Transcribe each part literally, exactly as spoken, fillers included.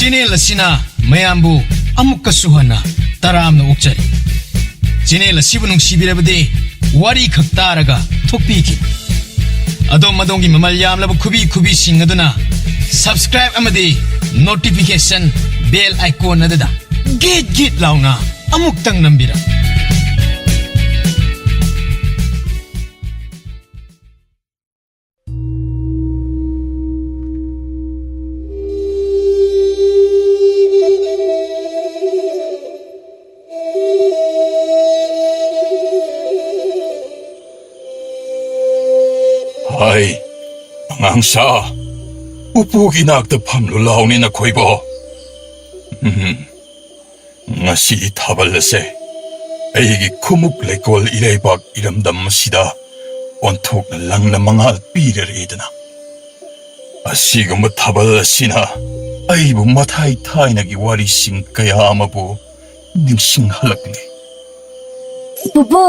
Channel ꯑꯁꯤꯅ ꯃꯌꯥꯝꯕꯨ ꯑꯃꯨꯛꯀꯁꯨ ꯍꯟꯅ ꯇꯔꯥꯝꯅ ꯑꯣꯛꯆꯔꯤ꯫ ꯆꯦꯅꯦꯜ ꯑꯁꯤꯕꯨ ꯅꯨꯡꯁꯤꯕꯤꯔꯕꯗꯤ ꯋꯥꯔꯤ ꯈꯛ ꯇꯥꯔꯒ ꯊꯣꯛꯄꯤꯈꯤꯕ꯫ ꯑꯗꯣꯝ ꯑꯗꯣꯝꯒꯤ ꯃꯃꯜ ꯌꯥꯝꯂꯕ ꯈꯨꯕꯤ ꯈꯨꯕꯤꯁꯤꯡ ꯑꯗꯨꯅ subscribe ꯑꯃꯗꯤ notification bell icon ꯑꯗꯨꯗ ꯒꯤꯠ ꯒꯤꯠ ꯂꯥꯎꯅ ꯑꯃꯨꯛꯇꯪ ꯅꯝꯕꯤꯔꯝꯃꯨ꯫ ꯍꯥꯏ, ꯑꯉꯥꯡꯁꯥ, ꯄꯨꯄꯨꯒꯤ ꯅꯥꯛꯇ ꯐꯝꯂꯨ ꯂꯥꯎꯅꯦ ꯅꯈꯣꯏꯕꯣ꯫ ꯎꯝ, ꯉꯁꯤꯒꯤ ꯊꯥꯕꯜ ꯑꯁꯦ ꯑꯩꯒꯤ ꯈꯨꯃꯨꯛ ꯂꯩꯀꯣꯜ ꯏꯔꯩꯕꯥꯛ ꯏꯔꯝꯗꯝ ꯑꯁꯤꯗ ꯑꯣꯟꯊꯣꯛꯅ ꯂꯪꯅ ꯃꯉꯥꯜ ꯄꯤꯔꯔꯦꯗꯅ꯫ ꯑꯁꯤꯒꯨꯝꯕ ꯊꯥꯕꯜ ꯑꯁꯤꯅ ꯑꯩꯕꯨ ꯃꯊꯥꯏ ꯊꯥꯏꯅꯒꯤ ꯋꯥꯔꯤꯁꯤꯡ ꯀꯌꯥ ꯑꯃꯕꯨ ꯅꯤꯡꯁꯤꯡꯍꯜꯂꯛꯂꯤ꯫ ꯄꯨꯄꯨ,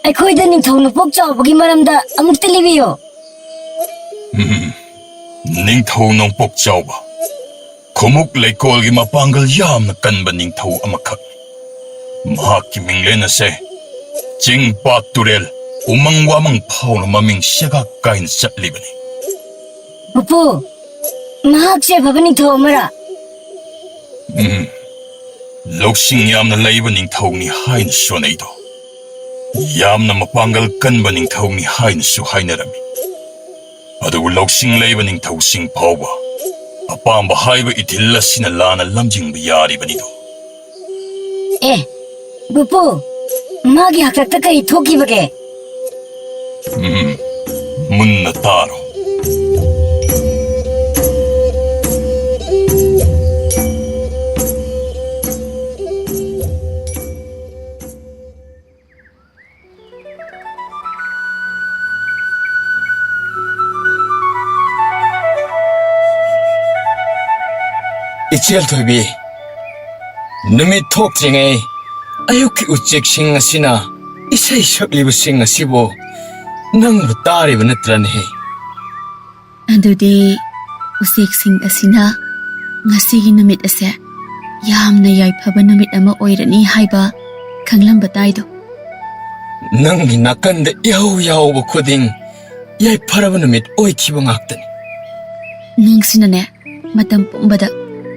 ꯑꯩꯈꯣꯏꯗ ꯅꯤꯡꯊꯧ ꯅꯣꯡꯄꯣꯛ ꯆꯥꯎꯕꯒꯤ ꯃꯔꯝꯗ ꯑꯃꯨꯛꯇ ꯂꯤꯕꯤꯌꯨ꯫ ꯎꯝ, ꯅꯤꯡꯊꯧ ꯅꯣꯡꯄꯣꯛ ꯆꯥꯎꯕ ꯈꯨꯃꯨꯛ ꯂꯩꯀꯣꯜꯒꯤ ꯃꯄꯥꯡꯒꯜ ꯌꯥꯝꯅ ꯀꯟꯕ ꯅꯤꯡꯊꯧ ꯑꯃꯈꯛꯅꯤ꯫ ꯃꯍꯥꯛꯀꯤ ꯃꯤꯡꯂꯦꯟ ꯑꯁꯦ ꯆꯤꯡ, ꯄꯥꯠ, ꯇꯨꯔꯦꯜ, ꯎꯃꯪ ꯋꯥꯃꯪ ꯐꯥꯎꯅ ꯃꯃꯤꯡ ꯁꯦꯒꯥꯛ ꯀꯥꯏꯅ ꯆꯠꯂꯤꯕꯅꯤ꯫ ꯄꯨꯄꯨ, ꯃꯍꯥꯛꯁꯦ ꯑꯐꯕ ꯅꯤꯡꯊꯧ ꯑꯃꯔꯥ? ꯎꯝ, ꯂꯧꯁꯤꯡ ꯌꯥꯝꯅ ꯂꯩꯕ ꯅꯤꯡꯊꯧꯅꯤ ꯍꯥꯏꯅ ꯁꯣꯟꯅꯩꯗꯣ꯫ ꯌꯥꯝꯅ ꯃꯄꯥꯡꯒꯜ ꯀꯟꯕ ꯅꯤꯡꯊꯧꯅꯤ ꯍꯥꯏꯅꯁꯨ ꯍꯥꯏꯅꯔꯝꯃꯤ꯫ ꯑꯗꯨꯕꯨ ꯂꯧꯁꯤꯡ ꯂꯩꯕ ꯅꯤꯡꯊꯧꯁꯤꯡ ꯐꯥꯎꯕ ꯑꯄꯥꯝꯕ ꯍꯥꯏꯕ ꯏꯊꯤꯜ ꯑꯁꯤꯅ ꯂꯥꯟꯅ ꯂꯝꯖꯤꯡꯕ ꯌꯥꯔꯤꯕꯅꯤꯗꯣ꯫ ꯑꯦ, ꯄꯨꯄꯨ, ꯃꯥꯒꯤ ꯍꯥꯛꯇꯛꯇ ꯀꯔꯤ ꯊꯣꯛꯈꯤꯕꯒꯦ? ꯎꯝ, ꯃꯨꯟꯅ ꯇꯥꯔꯣ꯫ ꯏꯆꯦꯜ ꯊꯣꯏꯕꯤ, ꯅꯨꯃꯤꯠ ꯊꯣꯛꯇ꯭ꯔꯤꯉꯩ ꯑꯌꯨꯛꯀꯤ ꯎꯆꯦꯛꯁꯤꯡ ꯑꯁꯤꯅ ꯏꯁꯩ ꯁꯛꯂꯤꯕꯁꯤꯡ ꯑꯁꯤꯕꯨ ꯅꯪꯕꯨ ꯇꯥꯔꯤꯕ ꯅꯠꯇ꯭ꯔꯅꯦ? ꯑꯗꯨꯗꯤ ꯎꯆꯦꯛꯁꯤꯡ ꯑꯁꯤꯅ ꯉꯁꯤꯒꯤ ꯅꯨꯃꯤꯠ ꯑꯁꯦ ꯌꯥꯝꯅ ꯌꯥꯏꯐꯕ ꯅꯨꯃꯤꯠ ꯑꯃ ꯑꯣꯏꯔꯅꯤ ꯍꯥꯏꯕ ꯈꯪꯂꯝꯕ ꯇꯥꯏꯗꯣ꯫ ꯅꯪꯒꯤ ꯅꯥꯀꯟꯗ ꯏꯍꯧ ꯌꯥꯍꯧꯕ ꯈꯨꯗꯤꯡ ꯌꯥꯏꯐꯔꯕ ꯅꯨꯃꯤꯠ ꯑꯣꯏꯈꯤꯕ ꯉꯥꯛꯇꯅꯤ꯫ ꯅꯪꯁꯤꯅꯅꯦ, ꯃꯇꯝ ꯄꯨꯝꯕꯗ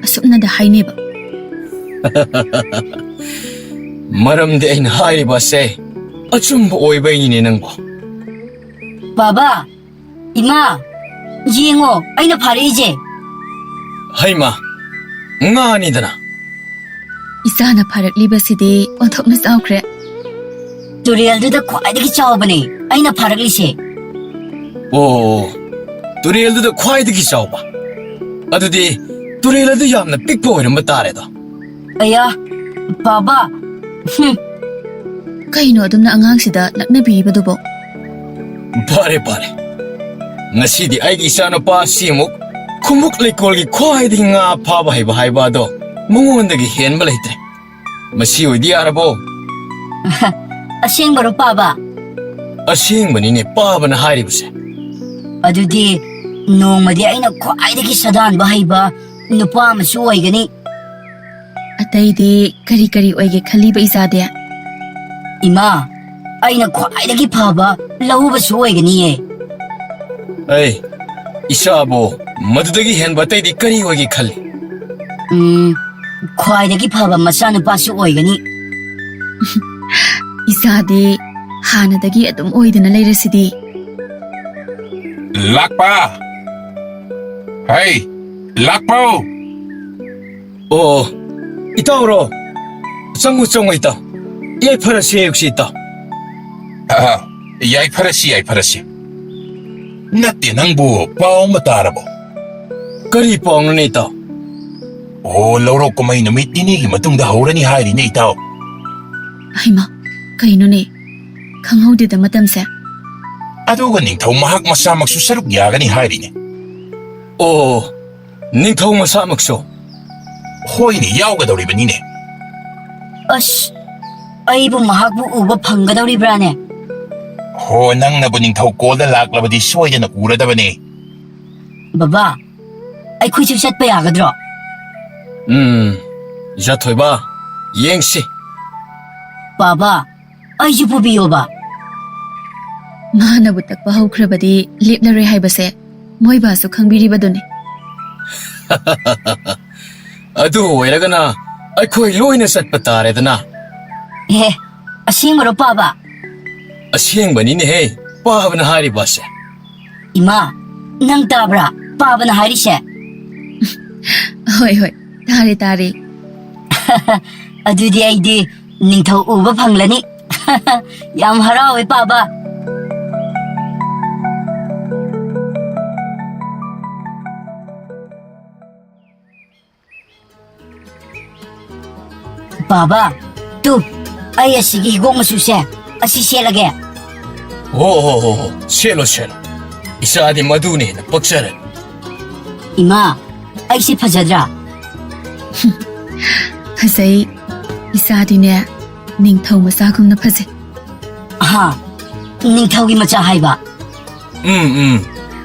ꯑꯁꯨꯝꯅꯗ ꯍꯥꯏꯅꯦꯕ꯫ ꯃꯔꯝꯗꯤ ꯑꯩꯅ ꯍꯥꯏꯔꯤꯕ ꯑꯁꯦ ꯑꯆꯨꯝꯕ ꯑꯣꯏꯕꯩꯅꯤꯅꯦ ꯅꯪꯕꯣ꯫ ꯕꯥꯕꯥ, ꯏꯃꯥ, ꯌꯦꯡꯉꯣ, ꯑꯩꯅ ꯐꯥꯔꯛꯏꯁꯦ꯫ ꯍꯩꯃꯥ, ꯉꯥꯅꯤꯗꯅ꯫ ꯏꯆꯥꯅ ꯐꯥꯔꯛꯂꯤꯕꯁꯤꯗꯤ ꯑꯣꯟꯊꯣꯛꯅ ꯆꯥꯎꯈ꯭ꯔꯦ꯫ ꯇꯨꯔꯦꯜꯗꯨꯗ ꯈ꯭ꯋꯥꯏꯗꯒꯤ ꯆꯥꯎꯕꯅꯦ ꯑꯩꯅ ꯐꯥꯔꯛꯂꯤꯁꯦ꯫ ꯑꯣ, ꯇꯨꯔꯦꯜꯗꯨꯗ ꯈ꯭ꯋꯥꯏꯗꯒꯤ ꯆꯥꯎꯕ꯫ ꯑꯗꯨꯗꯤ ꯇꯨꯔꯦꯜ ꯑꯗꯨ ꯌꯥꯝꯅ ꯄꯤꯛꯄ ꯑꯣꯏꯔꯝꯕ ꯇꯥꯔꯦꯗꯣ꯫ ꯑꯌꯥ, ꯕꯥꯕꯥ, ꯍꯨꯝ꯫ ꯀꯩꯅꯣ ꯑꯗꯨꯝꯅ ꯑꯉꯥꯡꯁꯤꯗ ꯂꯛꯅꯕꯤꯔꯤꯕꯗꯨꯕꯣ? ꯐꯔꯦ, ꯐꯔꯦ꯫ ꯉꯁꯤꯗꯤ ꯑꯩꯒꯤ ꯏꯆꯥꯅꯨꯄꯥ ꯑꯁꯤ ꯑꯃꯨꯛ ꯈꯨꯃꯨꯛ ꯂꯩꯀꯣꯜꯒꯤ ꯈ꯭ꯋꯥꯏꯗꯒꯤ ꯉꯥ ꯐꯥꯕ ꯍꯩꯕ ꯍꯥꯏꯕ ꯑꯗꯣ ꯃꯉꯣꯟꯗꯒꯤ ꯍꯦꯟꯕ ꯂꯩꯇ꯭ꯔꯦ꯫ ꯃꯁꯤ ꯑꯣꯏꯗꯤ ꯌꯥꯔꯕꯣ? ꯑꯁꯦꯡꯕꯔꯣ, ꯄꯥꯕ? ꯑꯁꯦꯡꯕꯅꯤꯅꯦ, ꯄꯥꯕꯅ ꯍꯥꯏꯔꯤꯕꯁꯦ꯫ ꯑꯗꯨꯗꯤ ꯅꯣꯡꯃꯗꯤ ꯑꯩꯅ ꯈ꯭ꯋꯥꯏꯗꯒꯤ ꯁꯥꯗꯥꯟꯕ ꯍꯩꯕ ꯅꯨꯄꯥ ꯑꯃꯁꯨ ꯑꯣꯏꯒꯅꯤ꯫ ꯑꯇꯩꯗꯤ ꯀꯔꯤ ꯀꯔꯤ ꯑꯣꯏꯒꯦ ꯈꯜꯂꯤꯕ ꯏꯆꯥꯗꯤ? ꯏꯃꯥ, ꯑꯩꯅ ꯈ꯭ꯋꯥꯏꯗꯒꯤ ꯐꯕ ꯂꯧꯎꯕꯁꯨ ꯑꯣꯏꯒꯅꯤꯌꯦ꯫ ꯑꯩ, ꯏꯆꯥꯕꯨ ꯃꯗꯨꯗꯒꯤ ꯍꯦꯟꯕ ꯑꯇꯩꯗꯤ ꯀꯔꯤ ꯑꯣꯏꯒꯦ ꯈꯜꯂꯤ? ꯎꯝ, ꯈ꯭ꯋꯥꯏꯗꯒꯤ ꯐꯕ ꯃꯆꯥꯅꯨꯄꯥꯁꯨ ꯑꯣꯏꯒꯅꯤ꯫ ꯏꯆꯥꯗꯤ ꯍꯥꯟꯅꯗꯒꯤ ꯑꯗꯨꯝ ꯑꯣꯏꯗꯅ ꯂꯩꯔꯁꯤꯗꯤ꯫ ꯂꯥꯛꯄ! ꯍꯩ, ꯂꯥꯛꯄꯧ! ꯑꯣ, ꯏꯇꯥꯎꯔꯣ? ꯆꯪꯉꯨ, ꯆꯪꯉꯨ, ꯏꯇꯥꯎ꯫ ꯌꯥꯏꯐꯔꯁꯤ, ꯑꯌꯨꯛꯁꯤ, ꯏꯇꯥꯎ꯫ ꯑꯍ, ꯌꯥꯏꯐꯔꯁꯤ, ꯌꯥꯏꯐꯔꯁꯤ꯫ ꯅꯠꯇꯦ, ꯅꯪꯕꯨ ꯄꯥꯎ ꯑꯃ ꯇꯥꯔꯕꯣ? ꯀꯔꯤ ꯄꯥꯎꯅꯣꯅꯦ, ꯏꯇꯥꯎ? ꯑꯣ, ꯂꯧꯔꯣꯛ ꯀꯨꯝꯍꯩ ꯅꯨꯃꯤꯠ ꯅꯤꯅꯤꯒꯤ ꯃꯇꯨꯡꯗ ꯍꯧꯔꯅꯤ ꯍꯥꯏꯔꯤꯅꯦ, ꯏꯇꯥꯎ꯫ ꯍꯩꯃꯥ, ꯀꯩꯅꯣꯅꯦ? ꯈꯪꯍꯧꯗꯦꯗ ꯃꯇꯝꯁꯦ꯫ ꯑꯗꯨꯒ ꯅꯤꯡꯊꯧ ꯃꯍꯥꯛ ꯃꯁꯥꯃꯛꯁꯨ ꯁꯔꯨꯛ ꯌꯥꯒꯅꯤ ꯍꯥꯏꯔꯤꯅꯦ꯫ ꯑꯣ, ꯅꯤꯡꯊꯧ ꯃꯁꯥꯃꯛꯁꯨ? ꯍꯣꯏꯅꯦ, ꯌꯥꯎꯒꯗꯧꯔꯤꯕꯅꯤꯅꯦ꯫ ꯑꯁ, ꯑꯩꯕꯨ ꯃꯍꯥꯛꯄꯨ ꯎꯕ ꯐꯪꯒꯗꯧꯔꯤꯕ꯭ꯔꯥꯅꯦ? ꯍꯣ, ꯅꯪꯅꯕꯨ ꯅꯤꯡꯊꯧ ꯀꯣꯜꯗ ꯂꯥꯛꯂꯕꯗꯤ ꯁꯣꯏꯗꯅ ꯎꯔꯗꯕꯅꯦ꯫ ꯕꯕꯥ, ꯑꯩꯈꯣꯏꯁꯨ ꯆꯠꯄ ꯌꯥꯒꯗ꯭ꯔꯣ? ꯎꯝ, ꯏꯆꯥ ꯊꯣꯏꯕ, ꯌꯦꯡꯁꯤ꯫ ꯄꯥꯕ, ꯑꯩꯁꯨ ꯄꯨꯕꯤꯌꯣꯕ꯫ ꯃꯥꯅꯕꯨ ꯇꯛꯄ ꯍꯧꯈ꯭ꯔꯕꯗꯤ ꯂꯦꯞꯂꯔꯣꯏ ꯍꯥꯏꯕꯁꯦ ꯃꯣꯏ ꯕꯥꯁꯨ ꯈꯪꯕꯤꯔꯤꯕꯗꯨꯅꯤ꯫ ꯑꯗꯨ ꯑꯣꯏꯔꯒꯅ ꯑꯩꯈꯣꯏ ꯂꯣꯏꯅ ꯆꯠꯄ ꯇꯥꯔꯦꯗꯅ꯫ ꯑꯦ, ꯑꯁꯦꯡꯕꯔꯣ ꯄꯥꯕ? ꯑꯁꯦꯡꯕꯅꯤꯅꯦꯍꯦ, ꯄꯥꯕꯅ ꯍꯥꯏꯔꯤꯕ ꯑꯁꯦ꯫ ꯏꯃꯥ, ꯅꯪ ꯇꯥꯕ꯭ꯔꯥ ꯄꯥꯕꯅ ꯍꯥꯏꯔꯤꯁꯦ? ꯍꯣꯏ, ꯍꯣꯏ, ꯇꯥꯔꯦ, ꯇꯥꯔꯦ꯫ ꯑꯗꯨꯗꯤ ꯑꯩꯗꯤ ꯅꯤꯡꯊꯧ ꯎꯕ ꯐꯪꯂꯅꯤ꯫ ꯌꯥꯝ ꯍꯔꯥꯎꯋꯦ ꯄꯥꯕ꯫ ꯄꯥꯕ, ꯇꯨ, ꯑꯩ ꯑꯁꯤꯒꯤ ꯍꯤꯒꯣꯛ ꯃꯆꯨꯁꯦ, ꯑꯁꯤ ꯁꯦꯠꯂꯒꯦ꯫ ꯍꯣ, ꯍꯣ, ꯍꯣ, ꯍꯣ, ꯁꯦꯠꯂꯣ, ꯁꯦꯠꯂꯣ꯫ ꯏꯆꯥꯗꯤ ꯃꯗꯨꯅ ꯍꯦꯟꯅ ꯄꯛꯆꯔꯅꯤ꯫ ꯏꯃꯥ, ꯑꯩꯁꯤ ꯐꯖꯗ꯭ꯔꯥ? ꯐꯖꯩ꯫ ꯏꯆꯥꯗꯤꯅꯦ, ꯅꯤꯡꯊꯧ ꯃꯆꯥꯒꯨꯝꯅ ꯐꯖꯩ꯫ ꯍꯥ? ꯅꯤꯡꯊꯧꯒꯤ ꯃꯆꯥ ꯍꯥꯏꯕ? ꯎꯝ, ꯎꯝ,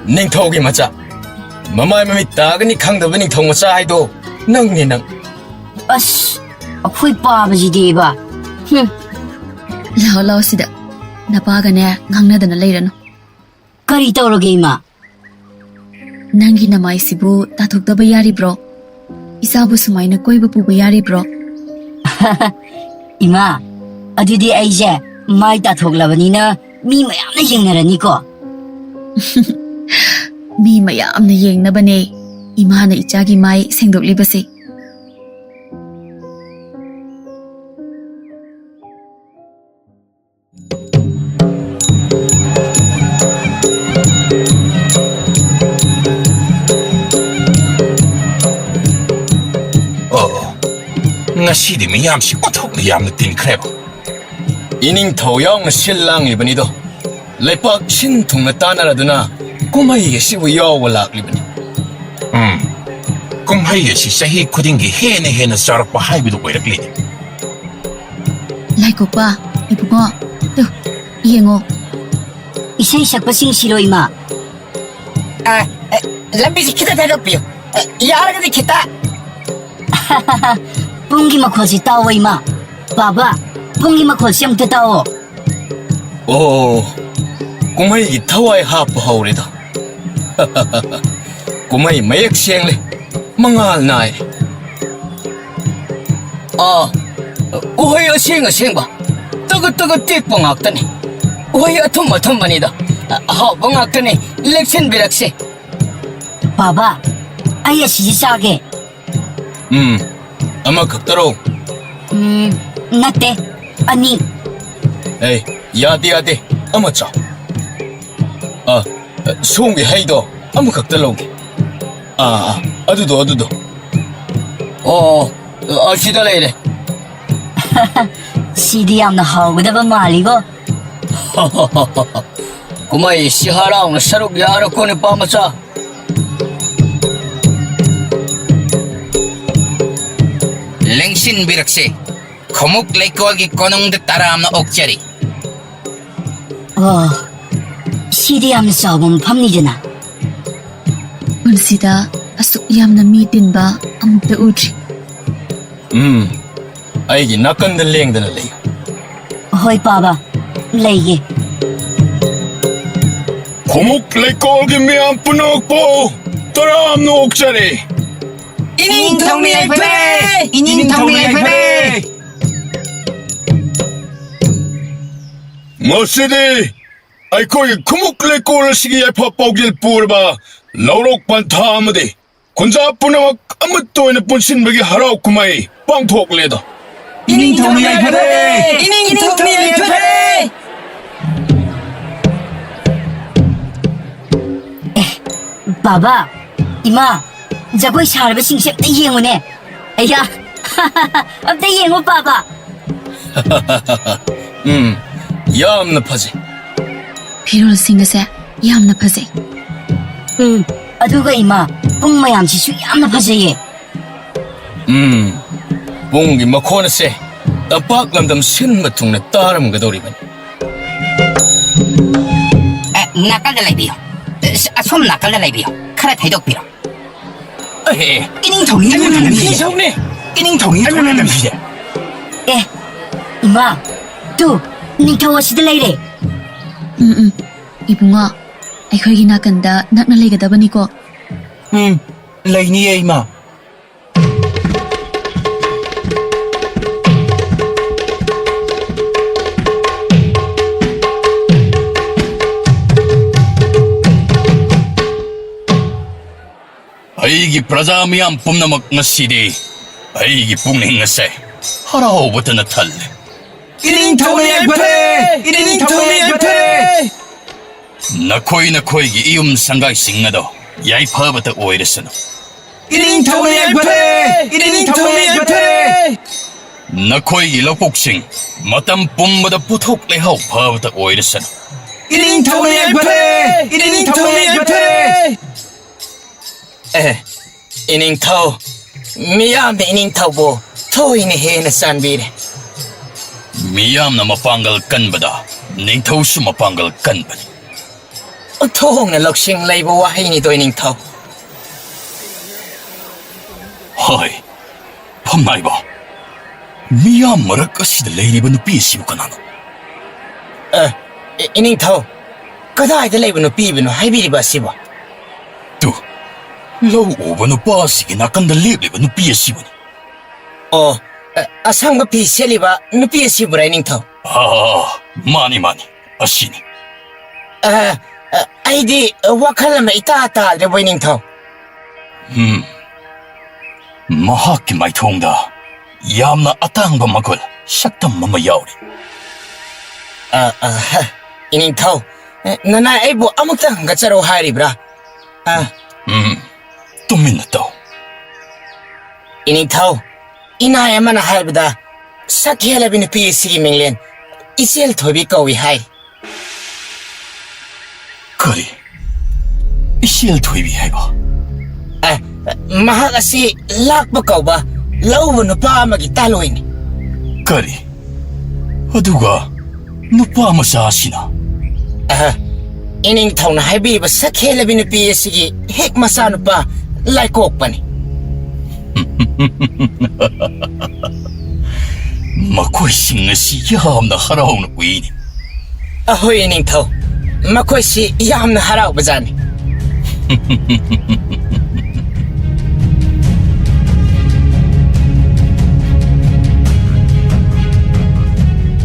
ꯅꯤꯡꯊꯧꯒꯤ ꯃꯆꯥ꯫ ꯃꯃꯥꯏ ꯃꯃꯤꯠ ꯇꯥꯒꯅꯤ ꯈꯪꯗꯕ ꯅꯤꯡꯊꯧ ꯃꯆꯥ ꯍꯥꯏꯗꯣ ꯅꯪꯅꯦ, ꯅꯪ꯫ ꯑꯁ, ꯑꯩꯈꯣꯏ ꯄꯥꯕꯁꯤꯗꯤꯕ꯫ ꯍꯨꯝ꯫ ꯂꯥꯛꯑꯣ, ꯂꯥꯛꯑꯣ ꯁꯤꯗ꯫ ꯅꯄꯥꯒꯅꯦ ꯉꯥꯡꯅꯗꯅ ꯂꯩꯔꯅꯨ꯫ ꯀꯔꯤ ꯇꯧꯔꯒꯦ, ꯏꯃꯥ? ꯅꯪꯒꯤ ꯅꯃꯥꯏꯁꯤꯕꯨ ꯇꯥꯊꯣꯛꯇꯕ ꯌꯥꯔꯤꯕ꯭ꯔꯣ? ꯏꯆꯥꯕꯨ ꯁꯨꯃꯥꯏꯅ ꯀꯣꯏꯕ ꯄꯨꯕ ꯌꯥꯔꯤꯕ꯭ꯔꯣ? ꯏꯃꯥ, ꯑꯗꯨꯗꯤ ꯑꯩꯁꯦ ꯃꯥꯏ ꯇꯥꯊꯣꯛꯂꯕꯅꯤꯅ ꯃꯤ ꯃꯌꯥꯝꯅ ꯌꯦꯡꯅꯔꯅꯤꯀꯣ꯫ ꯃꯤ ꯃꯌꯥꯝꯅ ꯌꯦꯡꯅꯕꯅꯦ ꯏꯃꯥꯅ ꯏꯆꯥꯒꯤ ꯃꯥꯏ ꯁꯦꯡꯗꯣꯛꯂꯤꯕꯁꯦ꯫ ꯑꯣ, ꯉꯁꯤꯗꯤ ꯃꯤꯌꯥꯝꯁꯤ ꯑꯣꯟꯊꯣꯛꯅ ꯌꯥꯝꯅ ꯇꯤꯟꯈ꯭ꯔꯦꯕ꯫ ꯏꯅꯤꯡꯊꯧ ꯌꯥꯎꯅ ꯁꯤꯜ ꯂꯥꯡꯂꯤꯕꯅꯤꯗꯣ꯫ ꯂꯩꯄꯥꯛ ꯁꯤꯟ ꯊꯨꯡꯅ ꯇꯥꯟꯅꯔꯗꯨꯅ ꯀꯨꯝꯍꯩ ꯑꯁꯤꯕꯨ ꯌꯥꯎꯕ ꯂꯥꯛꯂꯤꯕꯅꯤ꯫ ꯎꯝ, ꯀꯨꯝꯍꯩ ꯑꯁꯤ ꯆꯍꯤ ꯈꯨꯗꯤꯡꯒꯤ ꯍꯦꯟꯅ ꯍꯦꯟꯅ ꯆꯥꯎꯔꯛꯄ ꯍꯥꯏꯕꯗꯨ ꯑꯣꯏꯔꯛꯂꯤꯅꯤ꯫ ꯂꯥꯏꯀꯣꯛꯄ, ꯏꯕꯨꯡꯉꯣ, ꯇꯨ, ꯌꯦꯡꯉꯣ꯫ ꯏꯁꯩ ꯁꯛꯄꯁꯤꯡꯁꯤꯔꯣ, ꯏꯃꯥ? ꯑ, ꯑ, ꯂꯝꯕꯤꯁꯤ ꯈꯤꯇ ꯊꯩꯗꯣꯛꯄꯤꯌꯨ꯫ ꯑ, ꯌꯥꯔꯒꯗꯤ ꯈꯤꯇ꯫ ꯄꯨꯡꯒꯤ ꯃꯈꯣꯜꯁꯤ ꯇꯥꯎꯑꯣ, ꯏꯃꯥ꯫ ꯕꯥꯕꯥ, ꯄꯨꯡꯒꯤ ꯃꯈꯣꯜꯁꯤ ꯑꯃꯨꯛꯇ ꯇꯥꯎꯑꯣ꯫ ꯑꯣ, ꯀꯨꯝꯍꯩꯒꯤ ꯊꯋꯥꯏ ꯍꯥꯞꯄ ꯍꯧꯔꯦꯗ꯫ ꯀꯨꯝꯍꯩ ꯃꯌꯦꯛ ꯁꯦꯡꯂꯦ, ꯃꯉꯥꯜ ꯅꯥꯏꯔꯦ꯫ ꯑꯥ, ꯎꯍꯩ ꯑꯁꯦꯡ ꯑꯁꯦꯡꯕ, ꯇꯒꯠ ꯇꯒꯠ ꯇꯦꯛꯄ ꯉꯥꯛꯇꯅꯤ꯫ ꯎꯍꯩ ꯑꯊꯨꯝ ꯑꯊꯨꯝꯕꯅꯤꯗ, ꯑꯍꯥꯎꯕ ꯉꯥꯛꯇꯅꯤ, ꯂꯦꯛꯁꯤꯟꯕꯤꯔꯛꯁꯦ꯫ ꯕꯥꯕꯥ, ꯑꯩ ꯑꯁꯤꯁꯤ ꯆꯥꯒꯦ꯫ ꯎꯝ, ꯑꯃꯈꯛꯇꯔꯣ? ꯎꯝ, ꯅꯠꯇꯦ, ꯑꯅꯤ꯫ ꯑꯦ, ꯌꯥꯗꯦ, ꯌꯥꯗꯦ, ꯑꯃ ꯆꯥꯎ꯫ ꯑ, ꯁꯣꯝꯒꯤ ꯍꯩꯗꯣ ꯑꯃꯈꯛꯇ ꯂꯧꯒꯦ꯫ ꯑꯥ, ꯑꯥ, ꯑꯗꯨꯗꯣ, ꯑꯗꯨꯗꯣ꯫ ꯑꯣ, ꯑꯁꯤꯗ ꯂꯩꯔꯦ꯫ ꯁꯤꯗꯤ ꯌꯥꯝꯅ ꯍꯥꯎꯒꯗꯕ ꯃꯥꯜꯂꯤꯀꯣ꯫ ꯀꯨꯝꯍꯩꯁꯤ ꯍꯔꯥꯎꯅ ꯁꯔꯨꯛ ꯌꯥꯔꯣꯀꯣ, ꯅꯨꯄꯥ ꯃꯆꯥ꯫ ꯂꯦꯡꯁꯤꯟꯕꯤꯔꯛꯁꯦ꯫ ꯈꯨꯃꯨꯛ ꯂꯩꯀꯣꯜꯒꯤ ꯀꯣꯅꯨꯡꯗ ꯇꯔꯥꯝꯅ ꯑꯣꯛꯆꯔꯤ꯫ ꯑꯣ, ꯁꯤꯗꯤ ꯌꯥꯝꯅ ꯆꯥꯎꯕ ꯃꯐꯝꯅꯤꯗꯅ꯫ ꯄꯨꯟꯁꯤꯗ ꯑꯁꯨꯛ ꯌꯥꯝꯅ ꯃꯤ ꯇꯤꯟꯕ ꯑꯃꯨꯛꯇ ꯎꯗ꯭ꯔꯤ꯫ ꯎꯝ, ꯑꯩꯒꯤ ꯅꯥꯀꯟꯗ ꯂꯦꯡꯗꯅ ꯂꯩꯌꯨ꯫ ꯍꯣꯏ, ꯄꯥꯕ, ꯂꯩꯒꯦ꯫ ꯈꯨꯃꯨꯛ ꯂꯩꯀꯣꯜꯒꯤ ꯃꯤꯌꯥꯝ ꯄꯨꯝꯅꯃꯛꯄꯨ ꯇꯔꯥꯝꯅ ꯑꯣꯛꯆꯔꯤ꯫ ꯏꯅꯤꯡꯊꯧꯅ ꯌꯥꯏꯐꯔꯦ! ꯏꯅꯤꯡꯊꯧꯅ ꯌꯥꯏꯐꯔꯦ! ꯉꯁꯤꯗꯤ ꯑꯩꯈꯣꯏꯒꯤ ꯈꯨꯃꯨꯛ ꯂꯩꯀꯣꯜ ꯑꯁꯤꯒꯤ ꯌꯥꯏꯐ ꯄꯥꯎꯖꯦꯜ ꯄꯨꯔꯕ ꯂꯧꯔꯣꯛ ꯄꯟꯊꯥ ꯑꯃꯗꯤ ꯈꯨꯟꯖꯥ ꯄꯨꯝꯅꯃꯛ ꯑꯃꯠꯇ ꯑꯣꯏꯅ ꯄꯨꯟꯁꯤꯟꯕꯒꯤ ꯍꯔꯥꯎ ꯀꯨꯝꯍꯩ ꯄꯥꯡꯊꯣꯛꯂꯦꯗꯣ꯫ ꯏꯅꯤꯡꯊꯧꯅ ꯌꯥꯏꯐꯔꯦ! ꯏꯅꯤꯡꯊꯧꯅ ꯌꯥꯏꯐꯔꯦ! ꯕꯥꯕꯥ, ꯏꯃꯥ, ꯖꯒꯣꯏ ꯁꯥꯔꯕꯁꯤꯡꯁꯦ ꯑꯝꯇ ꯌꯦꯡꯉꯨꯅꯦ꯫ ꯑꯌꯥ, ꯑꯝꯇ ꯌꯦꯡꯉꯨ, ꯄꯥꯕ꯫ ꯎꯝ, ꯌꯥꯝꯅ ꯐꯖꯩ꯫ ꯐꯤꯔꯣꯜꯁꯤꯡ ꯑꯁꯦ ꯌꯥꯝꯅ ꯐꯖꯩ꯫ ꯎꯝ, ꯑꯗꯨꯒ ꯏꯃꯥ, ꯄꯨꯡ ꯃꯌꯥꯝꯁꯤꯁꯨ ꯌꯥꯝꯅ ꯐꯖꯩꯌꯦ꯫ ꯎꯝ, ꯄꯨꯡꯒꯤ ꯃꯈꯣꯟ ꯑꯁꯦ ꯇꯝꯄꯥꯛ ꯂꯝꯗꯝ ꯁꯤꯟꯕ ꯊꯨꯡꯅ ꯇꯥꯔꯝꯒꯗꯧꯔꯤꯕꯅꯤ꯫ ꯑꯦ, ꯅꯥꯀꯜꯗ ꯂꯩꯕꯤꯌꯨ꯫ ꯑꯁ, ꯑꯁꯣꯝ ꯅꯥꯀꯜꯗ ꯂꯩꯕꯤꯌꯨ꯫ ꯈꯔ ꯊꯩꯗꯣꯛꯄꯤꯔꯣ꯫ ꯑꯦ, ꯏꯅꯤꯡꯊꯧꯅꯤ, ꯏꯅꯤꯡꯊꯧꯅꯤ꯫ ꯏꯅꯤꯡꯊꯧꯅꯤ꯫ ꯏꯅꯤꯡꯊꯧꯅꯤ, ꯏꯅꯤꯡꯊꯧꯅꯤ ꯂꯩꯔꯝꯃꯤꯁꯦ꯫ ꯑꯦ, ꯏꯃꯥ, ꯇꯨ, ꯅꯤꯡꯊꯧ ꯑꯁꯤꯗ ꯂꯩꯔꯦ꯫ ꯎꯝ, ꯎꯝ, ꯏꯕꯨꯡꯉꯣ, ꯑꯩꯈꯣꯏꯒꯤ ꯅꯥꯀꯟꯗ ꯅꯛꯅ ꯂꯩꯒꯗꯕꯅꯤꯀꯣ꯫ ꯎꯝ, ꯂꯩꯅꯤꯌꯦ, ꯏꯃꯥ꯫ ꯑꯩꯒꯤ ꯄ꯭ꯔꯖꯥ ꯃꯤꯌꯥꯝ ꯄꯨꯝꯅꯃꯛ, ꯉꯁꯤꯗꯤ ꯑꯩꯒꯤ ꯄꯨꯛꯅꯤꯡ ꯑꯁꯦ ꯍꯔꯥꯎꯕꯇꯅ ꯊꯜꯂꯦ꯫ ꯏꯅꯤꯡꯊꯧꯅ ꯌꯥꯏꯐꯔꯦ! ꯏꯅꯤꯡꯊꯧꯅ ꯌꯥꯏꯐꯔꯦ! ꯅꯈꯣꯏ ꯅꯈꯣꯏꯒꯤ ꯏꯌꯨꯝ ꯁꯪꯒꯥꯏꯁꯤꯡ ꯑꯗꯣ ꯌꯥꯏꯐꯕꯇ ꯑꯣꯏꯔꯁꯅꯨ꯫ ꯏꯅꯤꯡꯊꯧꯅ ꯌꯥꯏꯐꯔꯦ! ꯏꯅꯤꯡꯊꯧꯅ ꯌꯥꯏꯐꯔꯦ! ꯅꯈꯣꯏꯒꯤ ꯂꯧꯕꯨꯛꯁꯤꯡ ꯃꯇꯝ ꯄꯨꯝꯕꯗ ꯄꯣꯠꯊꯣꯛ ꯂꯩꯍꯥꯎ ꯐꯕꯇ ꯑꯣꯏꯔꯁꯅꯨ꯫ ꯏꯅꯤꯡꯊꯧꯅ ꯌꯥꯏꯐꯔꯦ! ꯏꯅꯤꯡꯊꯧꯅ ꯌꯥꯏꯐꯔꯦ! ꯑꯦ, ꯏꯅꯤꯡꯊꯧ, ꯃꯤꯌꯥꯝꯅ ꯏꯅꯤꯡꯊꯧꯕꯨ ꯊꯣꯏꯅ ꯍꯦꯟꯅ ꯆꯥꯟꯕꯤꯔꯦ꯫ ꯃꯤꯌꯥꯝꯅ ꯃꯄꯥꯡꯒꯜ ꯀꯟꯕꯗ ꯅꯤꯡꯊꯧꯁꯨ ꯃꯄꯥꯡꯒꯜ ꯀꯟꯕꯅꯤ꯫ ꯑꯣꯟꯊꯣꯛꯅ ꯂꯧꯁꯤꯡ ꯂꯩꯕ ꯋꯥꯍꯩꯅꯤꯗꯣ, ꯏꯅꯤꯡꯊꯧ꯫ ꯍꯣꯏ, ꯐꯝꯅꯥꯏꯕ, ꯃꯤꯌꯥꯝ ꯃꯔꯛ ꯑꯁꯤꯗ ꯂꯩꯔꯤꯕ ꯅꯨꯄꯤ ꯑꯁꯤꯕꯨ ꯀꯅꯥꯅꯣ? ꯑ, ꯏ-, ꯏꯅꯤꯡꯊꯧ, ꯀꯗꯥꯏꯗ ꯂꯩꯕ ꯅꯨꯄꯤꯕꯨꯅꯣ ꯍꯥꯏꯕꯤꯔꯤꯕ ꯑꯁꯤꯕꯣ? ꯇꯨ, ꯂꯧ ꯎꯕ ꯅꯨꯄꯥ ꯑꯁꯤꯒꯤ ꯅꯥꯀꯟꯗ ꯂꯦꯞꯂꯤꯕ ꯅꯨꯄꯤ ꯑꯁꯤꯕꯨꯅꯤ꯫ ꯑꯣ, ꯑ, ꯑꯁꯪꯕ ꯐꯤ ꯁꯦꯠꯂꯤꯕ ꯅꯨꯄꯤ ꯑꯁꯤꯕꯨꯔꯥ, ꯏꯅꯤꯡꯊꯧ? ꯑꯥ, ꯃꯥꯅꯤ, ꯃꯥꯅꯤ, ꯑꯁꯤꯅꯤ꯫ ꯑ, ꯑ, ꯑꯩꯗꯤ ꯋꯥꯈꯜ ꯑꯃ ꯏꯇꯥ ꯇꯥꯗ꯭ꯔꯦꯕꯣ, ꯏꯅꯤꯡꯊꯧ꯫ ꯎꯝ, ꯃꯍꯥꯛꯀꯤ ꯃꯥꯏꯊꯣꯡꯗ ꯌꯥꯝꯅ ꯑꯇꯥꯡꯕ ꯃꯒꯨꯜ, ꯁꯛꯇꯝ ꯑꯃ ꯌꯥꯎꯔꯤ꯫ ꯑ, ꯑ, ꯍ, ꯏꯅꯤꯡꯊꯧ, ꯑ, ꯅꯅꯥꯏ ꯑꯩꯕꯨ ꯑꯃꯨꯛꯇ ꯍꯪꯒꯠꯆꯔꯧ ꯍꯥꯏꯔꯤꯕ꯭ꯔꯥ? ꯑ, ꯎꯝ, ꯇꯨꯃꯤꯟꯅ ꯇꯧ꯫ ꯏꯅꯤꯡꯊꯧ, ꯏꯅꯥꯏ ꯑꯃꯅ ꯍꯥꯏꯕꯗ ꯁꯛ ꯍꯦꯜꯂꯕꯤ ꯅꯨꯄꯤ ꯑꯁꯤꯒꯤ ꯃꯤꯡꯂꯦꯟ ꯏꯆꯦꯜ ꯊꯣꯏꯕꯤ ꯀꯧꯏ ꯍꯥꯏ꯫ ꯀꯔꯤ? ꯏꯆꯦꯜ ꯊꯣꯏꯕꯤ ꯍꯥꯏꯕ? ꯑꯦ, ꯃꯍꯥꯛ ꯑꯁꯤ ꯂꯥꯛꯄ ꯀꯧꯕ ꯂꯧꯎꯕ ꯅꯨꯄꯥ ꯑꯃꯒꯤ ꯇꯥꯂꯣꯏꯅꯤ꯫ ꯀꯔꯤ? ꯑꯗꯨꯒ ꯅꯨꯄꯥ ꯃꯆꯥ ꯑꯁꯤꯅ? ꯑꯍ, ꯏꯅꯤꯡꯊꯧꯅ ꯍꯥꯏꯕꯤꯕ ꯁꯛ ꯍꯦꯜꯂꯕꯤ ꯅꯨꯄꯤ ꯑꯁꯤꯒꯤ ꯍꯦꯛ ꯃꯆꯥꯅꯨꯄꯥ ꯂꯥꯏꯀꯣꯛꯄꯅꯤ꯫ ꯃꯈꯣꯏꯁꯤꯡ ꯑꯁꯤ ꯌꯥꯝꯅ ꯍꯔꯥꯎꯅ ꯎꯏꯅꯦ꯫ ꯑꯍꯣꯏ, ꯏꯅꯤꯡꯊꯧ꯫ ꯃꯈꯣꯏꯁꯤ ꯌꯥꯝꯅ ꯍꯔꯥꯎꯕꯖꯥꯠꯅꯤ꯫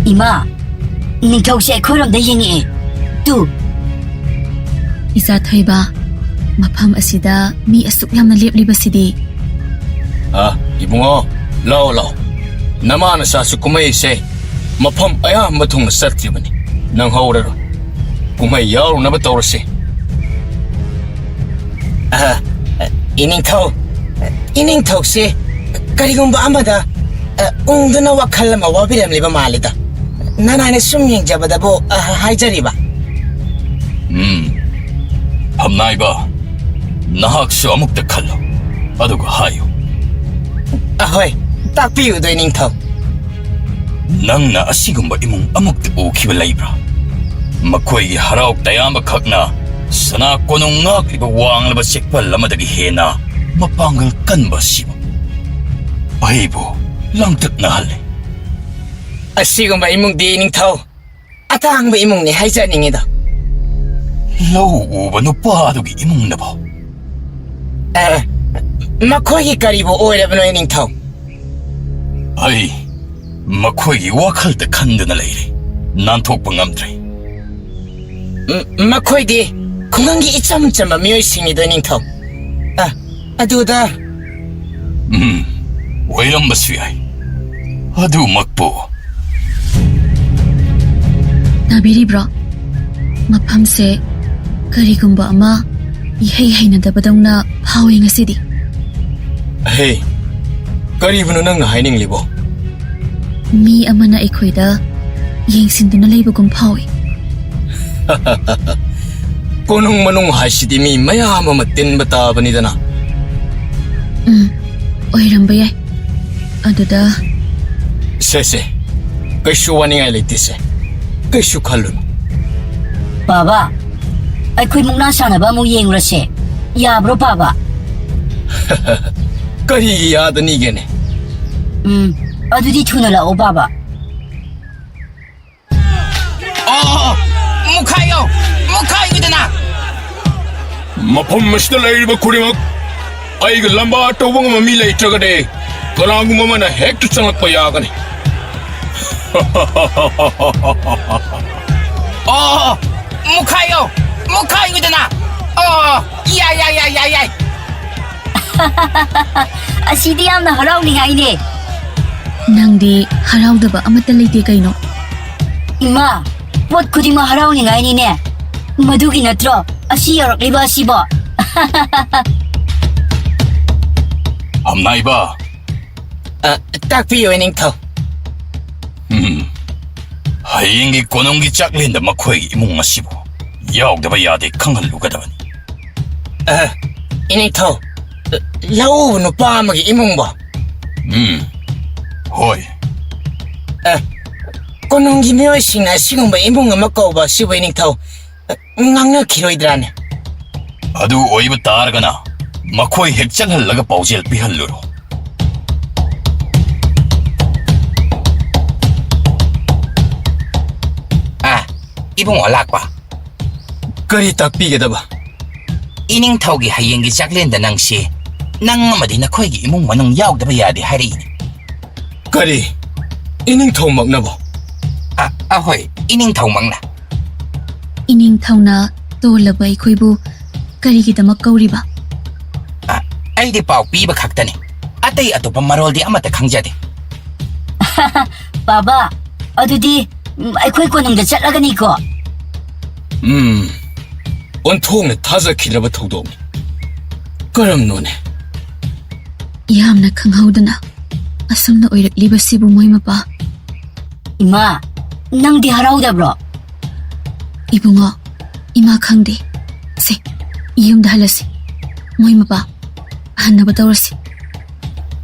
ꯏꯃꯥ, ꯅꯤꯡꯊꯧꯁꯦ ꯑꯩꯈꯣꯏꯔꯣꯝꯗ ꯌꯦꯡꯉꯛꯑꯦ꯫ ꯇꯨ꯫ ꯏꯆꯥ ꯊꯣꯏꯕ, ꯃꯐꯝ ꯑꯁꯤꯗ ꯃꯤ ꯑꯁꯨꯛ ꯌꯥꯝꯅ ꯂꯦꯞꯂꯤꯕꯁꯤꯗꯤ꯫ ꯑ, ꯏꯕꯨꯡꯉꯣ, ꯂꯥꯛꯑꯣ, ꯂꯥꯛꯑꯣ꯫ ꯅꯃꯥ ꯅꯆꯥꯁꯨ ꯀꯨꯝꯍꯩꯁꯦ ꯃꯐꯝ ꯑꯌꯥꯝꯕ ꯊꯨꯡꯅ ꯆꯠꯈꯤꯕꯅꯤ꯫ ꯅꯪꯍꯧꯔꯔꯣꯏ꯫ ꯀꯨꯝꯍꯩ ꯌꯥꯎꯔꯨꯅꯕ ꯇꯧꯔꯁꯤ꯫ ꯑ, ꯏꯅꯤꯡꯊꯧ, ꯏꯅꯤꯡꯊꯧꯁꯦ ꯀꯔꯤꯒꯨꯝꯕ ꯑꯃꯗ, ꯑ, ꯎꯪꯗꯨꯅ ꯋꯥꯈꯜ ꯑꯃ ꯋꯥꯕꯤꯔꯝꯂꯤꯕ ꯃꯥꯜꯂꯤꯗ꯫ ꯅꯅꯥꯏꯅ ꯁꯨꯝ ꯌꯦꯡꯖꯕꯗꯕꯨ, ꯑ, ꯍꯥꯏꯖꯔꯤꯕ꯫ ꯎꯝ꯫ ꯐꯝꯅꯥꯏꯕ, ꯅꯍꯥꯛꯁꯨ ꯑꯃꯨꯛꯇ ꯈꯜꯂꯨ, ꯑꯗꯨꯒ ꯍꯥꯏꯌꯨ꯫ ꯑꯍꯣꯏ, ꯇꯥꯛꯄꯤꯌꯨ, ꯏꯅꯤꯡꯊꯧ꯫ ꯅꯪꯅ ꯑꯁꯤꯒꯨꯝꯕ ꯏꯃꯨꯡ ꯑꯃꯨꯛꯇ ꯎꯈꯤꯕ ꯂꯩꯕ꯭ꯔꯥ? ꯃꯈꯣꯏꯒꯤ ꯍꯔꯥꯎ ꯇꯌꯥꯝꯕ ꯈꯛꯅ ꯁꯅꯥ ꯀꯣꯅꯨꯡ ꯉꯥꯛꯂꯤꯕ ꯋꯥꯡꯂꯕ ꯆꯦꯛꯄꯜ ꯑꯃꯗꯒꯤ ꯍꯦꯟꯅ ꯃꯄꯥꯡꯒꯜ ꯀꯟꯕ ꯑꯁꯤꯕꯨ ꯑꯩꯕꯨ ꯂꯥꯡꯇꯛꯅꯍꯜꯂꯦ꯫ ꯑꯁꯤꯒꯨꯝꯕ ꯏꯃꯨꯡꯗꯤ, ꯅꯤꯡꯊꯧ, ꯑꯇꯥꯡꯕ ꯏꯃꯨꯡꯅꯤ ꯍꯥꯏꯖꯅꯤꯡꯉꯤꯗ꯫ ꯂꯧ ꯎꯕ ꯅꯨꯄꯥ ꯑꯗꯨꯒꯤ ꯏꯃꯨꯡꯅꯕꯣ? ꯑ, ꯃꯈꯣꯏꯒꯤ ꯀꯔꯤꯕꯨ ꯑꯣꯏꯔꯕꯅꯣ, ꯅꯤꯡꯊꯧ? ꯑꯩ ꯃꯈꯣꯏꯒꯤ ꯋꯥꯈꯜꯗ ꯈꯟꯗꯨꯅ ꯂꯩꯔꯦ, ꯅꯥꯟꯊꯣꯛꯄ ꯉꯝꯗ꯭ꯔꯦ꯫ ꯎꯝ, ꯃꯈꯣꯏꯗꯤ ꯈꯨꯡꯒꯪꯒꯤ ꯏꯆꯝ ꯆꯝꯕ ꯃꯤꯑꯣꯏꯁꯤꯡꯅꯤꯗꯣ, ꯅꯤꯡꯊꯧ꯫ ꯑ, ꯑꯗꯨꯗ ꯎꯝ, ꯑꯣꯏꯔꯝꯕꯁꯨ ꯌꯥꯏ꯫ ꯑꯗꯨꯃꯛꯄꯨ꯫ ꯇꯥꯕꯤꯔꯤꯕ꯭ꯔꯣ? ꯃꯐꯝꯁꯦ ꯀꯔꯤꯒꯨꯝꯕ ꯑꯃ ꯏꯍꯩ ꯍꯩꯅꯗꯕꯗꯧꯅ ꯐꯥꯎꯏ ꯉꯁꯤꯗꯤ꯫ ꯍꯦ, ꯀꯔꯤꯕꯨꯅꯣ ꯅꯪꯅ ꯍꯥꯏꯅꯤꯡꯂꯤꯕꯣ? ꯃꯤ ꯑꯃꯅ ꯑꯩꯈꯣꯏꯗ ꯌꯦꯡꯁꯤꯟꯗꯨꯅ ꯂꯩꯕꯒꯨꯝ ꯐꯥꯎꯏ꯫ ꯀꯣꯅꯨꯡ ꯃꯅꯨꯡ ꯍꯥꯏꯁꯤꯗꯤ ꯃꯤ ꯃꯌꯥꯝ ꯑꯃ ꯇꯤꯟꯕ ꯇꯥꯕꯅꯤꯗꯅ꯫ ꯎꯝ, ꯑꯣꯏꯔꯝꯕ ꯌꯥꯏ꯫ ꯑꯗꯨꯗ ꯁꯦ, ꯁꯦ, ꯀꯩꯁꯨ ꯋꯥꯅꯤꯡꯉꯥꯏ ꯂꯩꯇꯦꯁꯦ꯫ ꯀꯩꯁꯨ ꯈꯜꯂꯨꯅꯨ꯫ ꯄꯥꯕ, ꯑꯩꯈꯣꯏ ꯃꯨꯛꯅꯥ ꯁꯥꯟꯅꯕ ꯑꯃꯨꯛ ꯌꯦꯡꯂꯨꯔꯁꯦ꯫ ꯌꯥꯕ꯭ꯔꯣ, ꯄꯥꯕ? ꯀꯔꯤꯒꯤ ꯌꯥꯗꯅꯤꯒꯦꯅꯦ? ꯎꯝ, ꯑꯗꯨꯗꯤ ꯊꯨꯅ ꯂꯥꯛꯑꯣ, ꯕꯥꯕꯥ꯫ ꯑꯣ, ꯃꯨꯈꯥꯏꯌꯣ! ꯃꯨꯈꯥꯏꯌꯨꯗꯅ! ꯃꯐꯝ ꯑꯁꯤꯗ ꯂꯩꯔꯤꯕ ꯈꯨꯗꯤꯡꯃꯛ ꯑꯩꯒ ꯂꯝꯕꯥ ꯇꯧꯕ ꯉꯝꯕ ꯃꯤ ꯂꯩꯇ꯭ꯔꯒꯗꯤ ꯀꯅꯥꯒꯨꯝꯕ ꯑꯃꯅ ꯍꯦꯛꯇ ꯆꯪꯂꯛꯄ ꯌꯥꯒꯅꯤ꯫ ꯑꯣ, ꯃꯨꯈꯥꯏꯌꯣ! ꯃꯨꯈꯥꯏꯌꯨꯗꯅ! ꯑꯣ, ꯌꯥꯏ, ꯌꯥꯏ, ꯌꯥꯏ, ꯌꯥꯏ, ꯌꯥꯏ! ꯑꯁꯤꯗꯤ ꯌꯥꯝꯅ ꯍꯔꯥꯎꯅꯤꯡꯉꯥꯏꯅꯦ꯫ ꯅꯪꯗꯤ ꯍꯔꯥꯎꯗꯕ ꯑꯃꯠꯇ ꯂꯩꯇꯦ ꯀꯩꯅꯣ? ꯏꯃꯥ, ꯄꯣꯠ ꯈꯨꯗꯤꯡꯃꯛ ꯍꯔꯥꯎꯅꯤꯡꯉꯥꯏꯅꯤꯅꯦ꯫ ꯃꯗꯨꯒꯤ ꯅꯠꯇ꯭ꯔꯣ ꯑꯁꯤ ꯌꯧꯔꯛꯂꯤꯕ ꯑꯁꯤꯕꯣ? ꯑꯝꯅꯥꯏꯕ꯫ ꯑ, ꯇꯥꯛꯄꯤꯌꯨ, ꯏꯅꯤꯡꯊꯧ꯫ ꯎꯝ꯫ ꯍꯌꯦꯡꯒꯤ ꯀꯣꯅꯨꯡꯒꯤ ꯆꯥꯛꯂꯦꯟꯗ ꯃꯈꯣꯏꯒꯤ ꯏꯃꯨꯡ ꯑꯁꯤꯕꯨ ꯌꯥꯎꯗꯕ ꯌꯥꯗꯦ ꯈꯪꯍꯜꯂꯨꯒꯗꯕꯅꯤ꯫ ꯑ, ꯏꯅꯤꯡꯊꯧ, ꯂꯧꯎꯕ ꯅꯨꯄꯥ ꯑꯃꯒꯤ ꯏꯃꯨꯡꯕꯣ? ꯎꯝ, ꯍꯣꯏ꯫ ꯑ, ꯀꯣꯅꯨꯡꯒꯤ ꯃꯤꯑꯣꯏꯁꯤꯡꯅ ꯑꯁꯤꯒꯨꯝꯕ ꯏꯃꯨꯡ ꯑꯃ ꯀꯧꯕ ꯑꯁꯤꯕꯨ, ꯏꯅꯤꯡꯊꯧ, ꯉꯥꯡꯅꯈꯤꯔꯣꯏꯗ꯭ꯔꯥꯅꯦ? ꯑꯗꯨ ꯑꯣꯏꯕ ꯇꯥꯔꯒꯅ ꯃꯈꯣꯏ ꯍꯦꯛ ꯆꯪꯍꯜꯂꯒ ꯄꯥꯎꯖꯦꯜ ꯄꯤꯍꯜꯂꯨꯔꯣ꯫ ꯑꯥ, ꯏꯕꯨꯡꯉꯣ ꯂꯥꯛꯄ꯫ ꯀꯔꯤ ꯇꯥꯛꯄꯤꯒꯗꯕ? ꯏꯅꯤꯡꯊꯧꯒꯤ ꯍꯌꯦꯡꯒꯤ ꯆꯥꯛꯂꯦꯟꯗ ꯅꯪꯁꯤ ꯅꯪ ꯑꯃꯗꯤ ꯅꯈꯣꯏꯒꯤ ꯏꯃꯨꯡ ꯃꯅꯨꯡ ꯌꯥꯎꯗꯕ ꯌꯥꯗꯦ ꯍꯥꯏꯔꯛꯏꯅꯦ꯫ ꯀꯔꯤ? ꯏꯅꯤꯡꯊꯧꯃꯛꯅꯕꯣ? ꯑ, ꯑꯍꯣꯏ, ꯏꯅꯤꯡꯊꯧꯃꯛꯅ꯫ ꯏꯅꯤꯡꯊꯧꯅ ꯇꯣꯜꯂꯕ ꯑꯩꯈꯣꯏꯕꯨ ꯀꯔꯤꯒꯤꯗꯃꯛ ꯀꯧꯔꯤꯕ? ꯑ, ꯑꯩꯗꯤ ꯄꯥꯎ ꯄꯤꯕ ꯈꯛꯇꯅꯤ꯫ ꯑꯇꯩ ꯑꯇꯣꯞꯄ ꯃꯔꯣꯜꯗꯤ ꯑꯃꯠꯇ ꯈꯪꯖꯗꯦ꯫ ꯕꯥꯕꯥ, ꯑꯗꯨꯗꯤ, ꯎꯝ, ꯑꯩꯈꯣꯏ ꯀꯣꯅꯨꯡꯗ ꯆꯠꯂꯒꯅꯤꯀꯣ? ꯎꯝ, ꯑꯣꯟꯊꯣꯛꯅ ꯊꯥꯖꯈꯤꯗ꯭ꯔꯕ ꯊꯧꯗꯣꯛꯅꯤ꯫ ꯀꯔꯝꯅꯣꯅꯦ? ꯌꯥꯝꯅ ꯈꯪꯍꯧꯗꯅ ꯑꯁꯨꯝꯅ ꯑꯣꯏꯔꯛꯂꯤꯕꯁꯤꯕꯨ ꯃꯣꯏ ꯃꯄꯥ꯫ ꯏꯃꯥ, ꯅꯪꯗꯤ ꯍꯔꯥꯎꯗꯕ꯭ꯔꯣ? ꯏꯕꯨꯡꯉꯣ, ꯏꯃꯥ ꯈꯪꯗꯦ꯫ ꯁꯦ, ꯌꯨꯝꯗ ꯍꯜꯂꯁꯤ꯫ ꯃꯣꯏ ꯃꯄꯥ, ꯍꯟꯅꯕ ꯇꯧꯔꯁꯤ꯫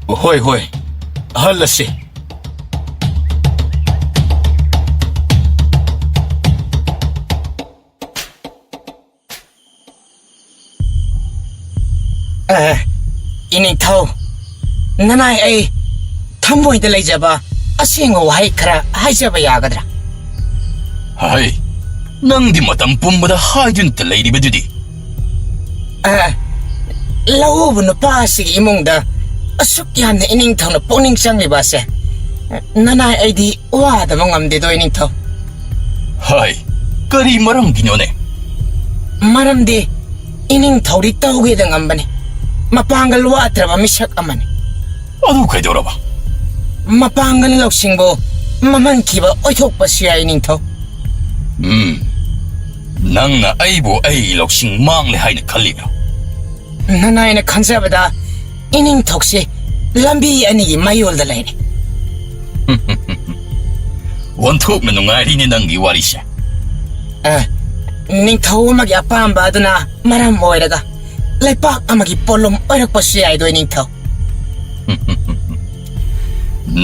ꯍꯣꯏ, ꯍꯣꯏ, ꯍꯜꯂꯁꯤ꯫ ꯑꯦ, ꯅꯤꯡꯊꯧ, ꯅꯅꯥꯏ ꯑꯩ ꯊꯃꯣꯏꯗ ꯂꯩꯖꯕ ꯑꯁꯦꯡꯕ ꯋꯥꯍꯩ ꯈꯔ ꯍꯥꯏꯖꯕ ꯌꯥꯒꯗ꯭ꯔꯥ? ꯍꯩ, ꯅꯪꯗꯤ ꯃꯇꯝ ꯄꯨꯝꯕꯗ ꯍꯥꯏꯗꯨꯅꯇ ꯂꯩꯔꯤꯕꯗꯨꯗꯤ꯫ ꯑ, ꯂꯧꯎꯕ ꯅꯨꯄꯥ ꯑꯁꯤꯒꯤ ꯏꯃꯨꯡꯗ ꯑꯁꯨꯛ ꯌꯥꯝꯅ ꯏꯅꯤꯡꯊꯧꯅ ꯄꯨꯛꯅꯤꯡ ꯆꯪꯂꯤꯕ ꯑꯁꯦ ꯅꯅꯥꯏ ꯑꯩꯗꯤ ꯋꯥꯗꯕ ꯉꯝꯗꯦꯗꯣ, ꯏꯅꯤꯡꯊꯧ꯫ ꯍꯥꯏ, ꯀꯔꯤ ꯃꯔꯝꯒꯤꯅꯣꯅꯦ? ꯃꯔꯝꯗꯤ ꯏꯅꯤꯡꯊꯧꯗꯤ ꯇꯧꯒꯦꯗ ꯉꯝꯕꯅꯤ, ꯃꯄꯥꯡꯒꯜ ꯋꯥꯠꯇ꯭ꯔꯕ ꯃꯤꯁꯛ ꯑꯃꯅꯤ꯫ ꯑꯗꯨ ꯀꯩꯗꯧꯔꯕ? ꯃꯄꯥꯡꯒꯜ ꯂꯧꯁꯤꯡꯕꯨ ꯃꯃꯜ ꯊꯤꯕ ꯑꯣꯏꯊꯣꯛꯄꯁꯨ ꯌꯥꯏ, ꯏꯅꯤꯡꯊꯧ꯫ ꯎꯝ, ꯅꯪꯅ ꯑꯩꯕꯨ ꯑꯩꯒꯤ ꯂꯧꯁꯤꯡ ꯃꯥꯡꯂꯦ ꯍꯥꯏꯅ ꯈꯜꯂꯤꯕ꯭ꯔꯥ? ꯅꯅꯥꯏꯅ ꯈꯟꯖꯕꯗ ꯏꯅꯤꯡꯊꯧꯁꯤ ꯂꯝꯕꯤ ꯑꯅꯤꯒꯤ ꯃꯌꯣꯜꯗ ꯂꯩꯔꯦ꯫ ꯑꯣꯟꯊꯣꯛꯅ ꯅꯨꯡꯉꯥꯏꯔꯤꯅꯦ ꯅꯪꯒꯤ ꯋꯥꯔꯤꯁꯦ꯫ ꯑꯦ, ꯅꯤꯡꯊꯧ ꯑꯃꯒꯤ ꯑꯄꯥꯝꯕ ꯑꯗꯨꯅ ꯃꯔꯝ ꯑꯣꯏꯔꯒ ꯂꯩꯄꯥꯛ ꯑꯃꯒꯤ ꯄꯣꯠꯂꯨꯝ ꯑꯣꯏꯔꯛꯄꯁꯨ ꯌꯥꯏꯗꯣ, ꯏꯅꯤꯡꯊꯧ꯫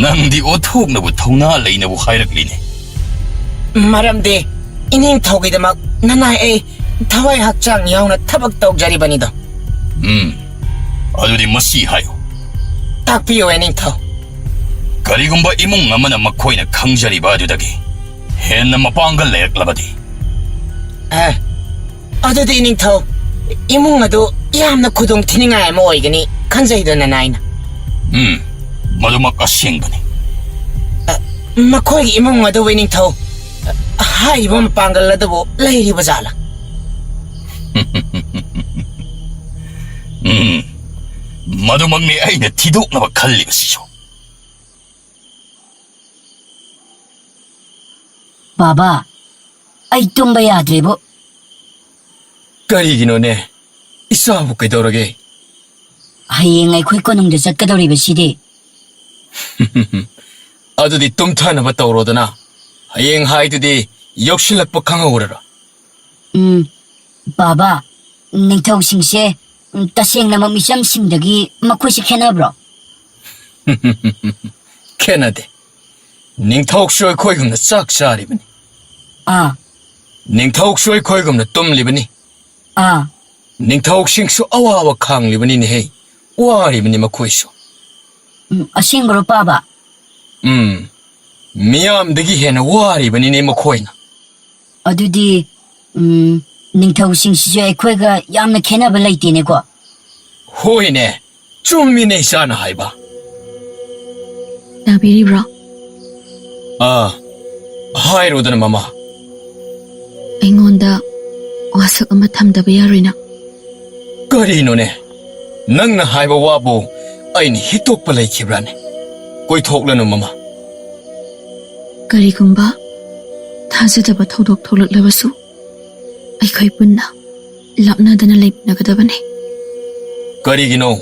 ꯅꯪꯗꯤ ꯑꯣꯟꯊꯣꯛꯅꯕꯨ ꯊꯧꯅꯥ ꯂꯩꯅꯕꯨ ꯍꯥꯏꯔꯛꯂꯤꯅꯦ꯫ ꯃꯔꯝꯗꯤ ꯏꯅꯤꯡꯊꯧꯒꯤꯗꯃꯛ ꯅꯅꯥꯏ ꯑꯩ ꯊꯋꯥꯏ ꯍꯛꯆꯥꯡ ꯌꯥꯎꯅ ꯊꯕꯛ ꯇꯧꯖꯔꯤꯕꯅꯤꯗꯣ꯫ ꯎꯝ, ꯑꯗꯨꯗꯤ ꯃꯁꯤ ꯍꯥꯏꯌꯨ꯫ ꯇꯥꯛꯄꯤꯌꯨ, ꯏꯅꯤꯡꯊꯧ꯫ ꯀꯔꯤꯒꯨꯝꯕ ꯏꯃꯨꯡ ꯑꯃꯅ ꯃꯈꯣꯏꯅ ꯈꯪꯖꯔꯤꯕ ꯑꯗꯨꯗꯒꯤ ꯍꯦꯟꯅ ꯃꯄꯥꯡꯒꯜ ꯂꯩꯔꯛꯂꯕꯗꯤ? ꯑꯦ, ꯑꯗꯨꯗꯤ ꯏꯅꯤꯡꯊꯧ, ꯏꯃꯨꯡ ꯑꯗꯨ ꯌꯥꯝꯅ ꯈꯨꯗꯣꯡ ꯊꯤꯅꯤꯡꯉꯥꯏ ꯑꯃ ꯑꯣꯏꯒꯅꯤ ꯈꯟꯖꯩꯗ, ꯅꯅꯥꯏꯅ꯫ ꯎꯝ, ꯃꯗꯨꯃꯛ ꯑꯁꯦꯡꯕꯅꯤ꯫ ꯑ, ꯃꯈꯣꯏꯒꯤ ꯏꯃꯨꯡ ꯑꯗꯨꯕꯨ, ꯏꯅꯤꯡꯊꯧ, ꯑ, ꯍꯥꯏꯔꯤꯕ ꯃꯄꯥꯡꯒꯜ ꯑꯗꯨꯕꯨ ꯂꯩꯔꯤꯕ ꯖꯥꯠꯂꯥ? ꯎꯝ, ꯃꯗꯨꯃꯛꯅꯤ ꯑꯩꯅ ꯊꯤꯗꯣꯛꯅꯕ ꯈꯜꯂꯤꯕꯁꯤꯁꯨ꯫ ꯕꯥꯕꯥ, ꯑꯩ ꯇꯨꯝꯕ ꯌꯥꯗ꯭ꯔꯦꯕꯨ꯫ ꯀꯔꯤꯒꯤꯅꯣꯅꯦ? ꯏꯆꯥꯕꯨ ꯀꯩꯗꯧꯔꯒꯦ? ꯍꯌꯦꯡ ꯑꯩꯈꯣꯏ ꯀꯣꯅꯨꯡꯗ ꯆꯠꯀꯗꯧꯔꯤꯕꯁꯤꯗꯤ꯫ ꯑꯗꯨꯗꯤ ꯇꯨꯝꯊꯅꯕ ꯇꯧꯔꯣꯗꯅ꯫ ꯍꯌꯦꯡ ꯍꯥꯏꯗꯨꯗꯤ ꯌꯧꯁꯤꯜꯂꯛꯄ ꯈꯪꯍꯧꯔꯔꯣꯏ꯫ ꯎꯝ, ꯕꯥꯕꯥ, ꯅꯤꯡꯊꯧꯁꯤꯡꯁꯦ, ꯎꯝ, ꯇꯁꯦꯡꯅꯃꯛ ꯃꯤꯆꯝꯁꯤꯡꯗꯒꯤ ꯃꯈꯣꯏꯁꯦ ꯈꯦꯠꯅꯕ꯭ꯔꯣ? ꯈꯦꯠꯅꯗꯦ꯫ ꯅꯤꯡꯊꯧꯁꯨ ꯑꯩꯈꯣꯏꯒꯨꯝꯅ ꯆꯥꯛ ꯆꯥꯔꯤꯕꯅꯤ꯫ ꯑꯥ꯫ ꯅꯤꯡꯊꯧꯁꯨ ꯑꯩꯈꯣꯏꯒꯨꯝꯅ ꯇꯨꯝꯂꯤꯕꯅꯤ꯫ ꯑꯥ꯫ ꯅꯤꯡꯊꯧꯁꯤꯡꯁꯨ ꯑꯋꯥꯕ ꯈꯥꯡꯂꯤꯕꯅꯤꯅꯦꯍꯦ꯫ ꯋꯥꯔꯤꯕꯅꯤ ꯃꯈꯣꯏꯁꯨ꯫ ꯎꯝ, ꯑꯁꯦꯡꯕꯔꯣ, ꯄꯥꯕ? ꯎꯝ, ꯃꯤꯌꯥꯝꯗꯒꯤ ꯍꯦꯟꯅ ꯋꯥꯔꯤꯕꯅꯤꯅꯦ ꯃꯈꯣꯏꯅ꯫ ꯑꯗꯨꯗꯤ, ꯎꯝ, ꯅꯤꯡꯊꯧꯁꯤꯡꯁꯤꯁꯨ ꯑꯩꯈꯣꯏꯒ ꯌꯥꯝꯅ ꯈꯦꯠꯅꯕ ꯂꯩꯇꯦꯅꯦꯀꯣ? ꯍꯣꯏꯅꯦ, ꯆꯨꯝꯃꯤꯅꯦ ꯏꯆꯥꯅ ꯍꯥꯏꯕ꯫ ꯇꯥꯕꯤꯔꯤꯕ꯭ꯔꯣ? ꯑꯥ, ꯍꯥꯏꯔꯣꯗꯅ, ꯃꯃꯥ꯫ ꯑꯩꯉꯣꯟꯗ ꯋꯥꯁꯛ ꯑꯃ ꯊꯝꯗꯕ ꯌꯥꯔꯣꯏ ꯅꯪ꯫ ꯀꯔꯤꯅꯣꯅꯦ? ꯅꯪꯅ ꯍꯥꯏꯕ ꯋꯥꯕꯨ ꯑꯩꯅ ꯍꯤꯛꯇꯣꯛꯄ ꯂꯩꯈꯤꯕ꯭ꯔꯥꯅꯦ? ꯀꯣꯏꯊꯣꯛꯂꯅꯨ, ꯃꯃꯥ꯫ ꯀꯔꯤꯒꯨꯝꯕ ꯊꯥꯖꯗꯕ ꯊꯧꯗꯣꯛ ꯊꯣꯛꯂꯛꯂꯕꯁꯨ, ꯑꯩꯈꯣꯏ ꯄꯨꯟꯅ ꯂꯥꯞꯅꯗꯅ ꯂꯩꯃꯤꯟꯅꯒꯗꯕꯅꯤ꯫ ꯀꯔꯤꯒꯤꯅꯣ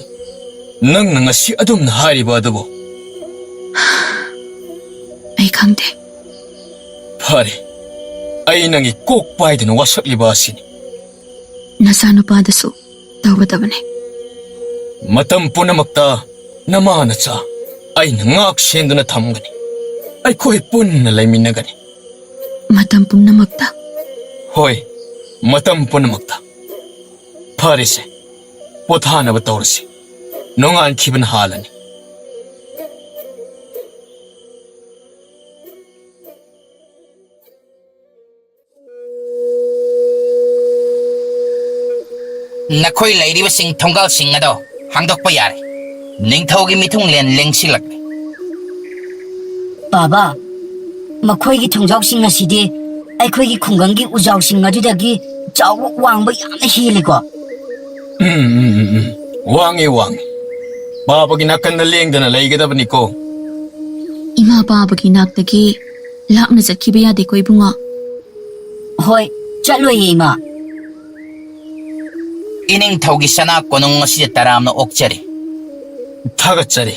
ꯅꯪꯅ ꯉꯁꯤ ꯑꯗꯨꯝꯅ ꯍꯥꯏꯔꯤꯕ ꯑꯗꯨꯕꯨ? ꯑꯩ ꯈꯪꯗꯦ꯫ ꯐꯔꯦ, ꯑꯩ ꯅꯪꯒꯤ ꯀꯣꯛ ꯄꯥꯏꯗꯨꯅ ꯋꯥꯁꯛꯂꯤꯕ ꯑꯁꯤꯅꯤ꯫ ꯅꯆꯥꯅꯨꯄꯥꯗꯁꯨ ꯇꯧꯒꯗꯕꯅꯤ꯫ ꯃꯇꯝ ꯄꯨꯝꯅꯃꯛꯇ ꯅꯃꯥ ꯅꯆꯥ ꯑꯩꯅ ꯉꯥꯛ ꯁꯦꯟꯗꯨꯅ ꯊꯝꯒꯅꯤ꯫ ꯑꯩꯈꯣꯏ ꯄꯨꯟꯅ ꯂꯩꯃꯤꯟꯅꯒꯅꯤ꯫ ꯃꯇꯝ ꯄꯨꯝꯅꯃꯛꯇ? ꯍꯣꯏ, ꯃꯇꯝ ꯄꯨꯝꯅꯃꯛꯇ꯫ ꯐꯔꯦꯁꯦ, ꯄꯣꯊꯥꯅꯕ ꯇꯧꯔꯁꯤ꯫ ꯅꯣꯡꯉꯥꯟꯈꯤꯕꯅ ꯍꯥꯜꯂꯅꯤ꯫ ꯅꯈꯣꯏ ꯂꯩꯔꯤꯕꯁꯤꯡ ꯊꯣꯡꯒꯥꯜꯁꯤꯡ ꯑꯗꯣ ꯍꯥꯡꯗꯣꯛꯄ ꯌꯥꯔꯦ꯫ ꯅꯤꯡꯊꯧꯒꯤ ꯃꯤꯊꯨꯡꯂꯦꯟ ꯂꯦꯡꯁꯤꯜꯂꯛꯂꯦ꯫ ꯕꯥꯕꯥ, ꯃꯈꯣꯏꯒꯤ ꯊꯣꯡꯖꯥꯎꯁꯤꯡ ꯑꯁꯤꯗꯤ ꯑꯩꯈꯣꯏꯒꯤ ꯈꯨꯡꯒꯪꯒꯤ ꯎꯖꯥꯎꯁꯤꯡ ꯑꯗꯨꯗꯒꯤ ꯆꯥꯎꯕ ꯋꯥꯡꯕ ꯌꯥꯝꯅ ꯍꯦꯜꯂꯤꯀꯣ꯫ ꯎꯝ, ꯎꯝ, ꯎꯝ, ꯎꯝ꯫ ꯋꯥꯡꯉꯤ, ꯋꯥꯡꯉꯤ꯫ ꯕꯥꯕꯥꯒꯤ ꯅꯥꯀꯟꯗ ꯂꯦꯡꯗꯅ ꯂꯩꯒꯗꯕꯅꯤꯀꯣ꯫ ꯏꯃꯥ ꯕꯥꯕꯥꯒꯤ ꯅꯥꯛꯇꯒꯤ ꯂꯥꯞꯅ ꯆꯠꯈꯤꯕ ꯌꯥꯗꯦꯀꯣ, ꯏꯕꯨꯡꯉꯣ꯫ ꯍꯣꯏ, ꯆꯠꯂꯣꯏꯌꯦ, ꯏꯃꯥ꯫ ꯏꯅꯤꯡꯊꯧꯒꯤ ꯁꯅꯥ ꯀꯣꯅꯨꯡ ꯑꯁꯤꯗ ꯇꯔꯥꯝꯅ ꯑꯣꯛꯆꯔꯤ꯫ ꯊꯥꯒꯠꯆꯔꯤ꯫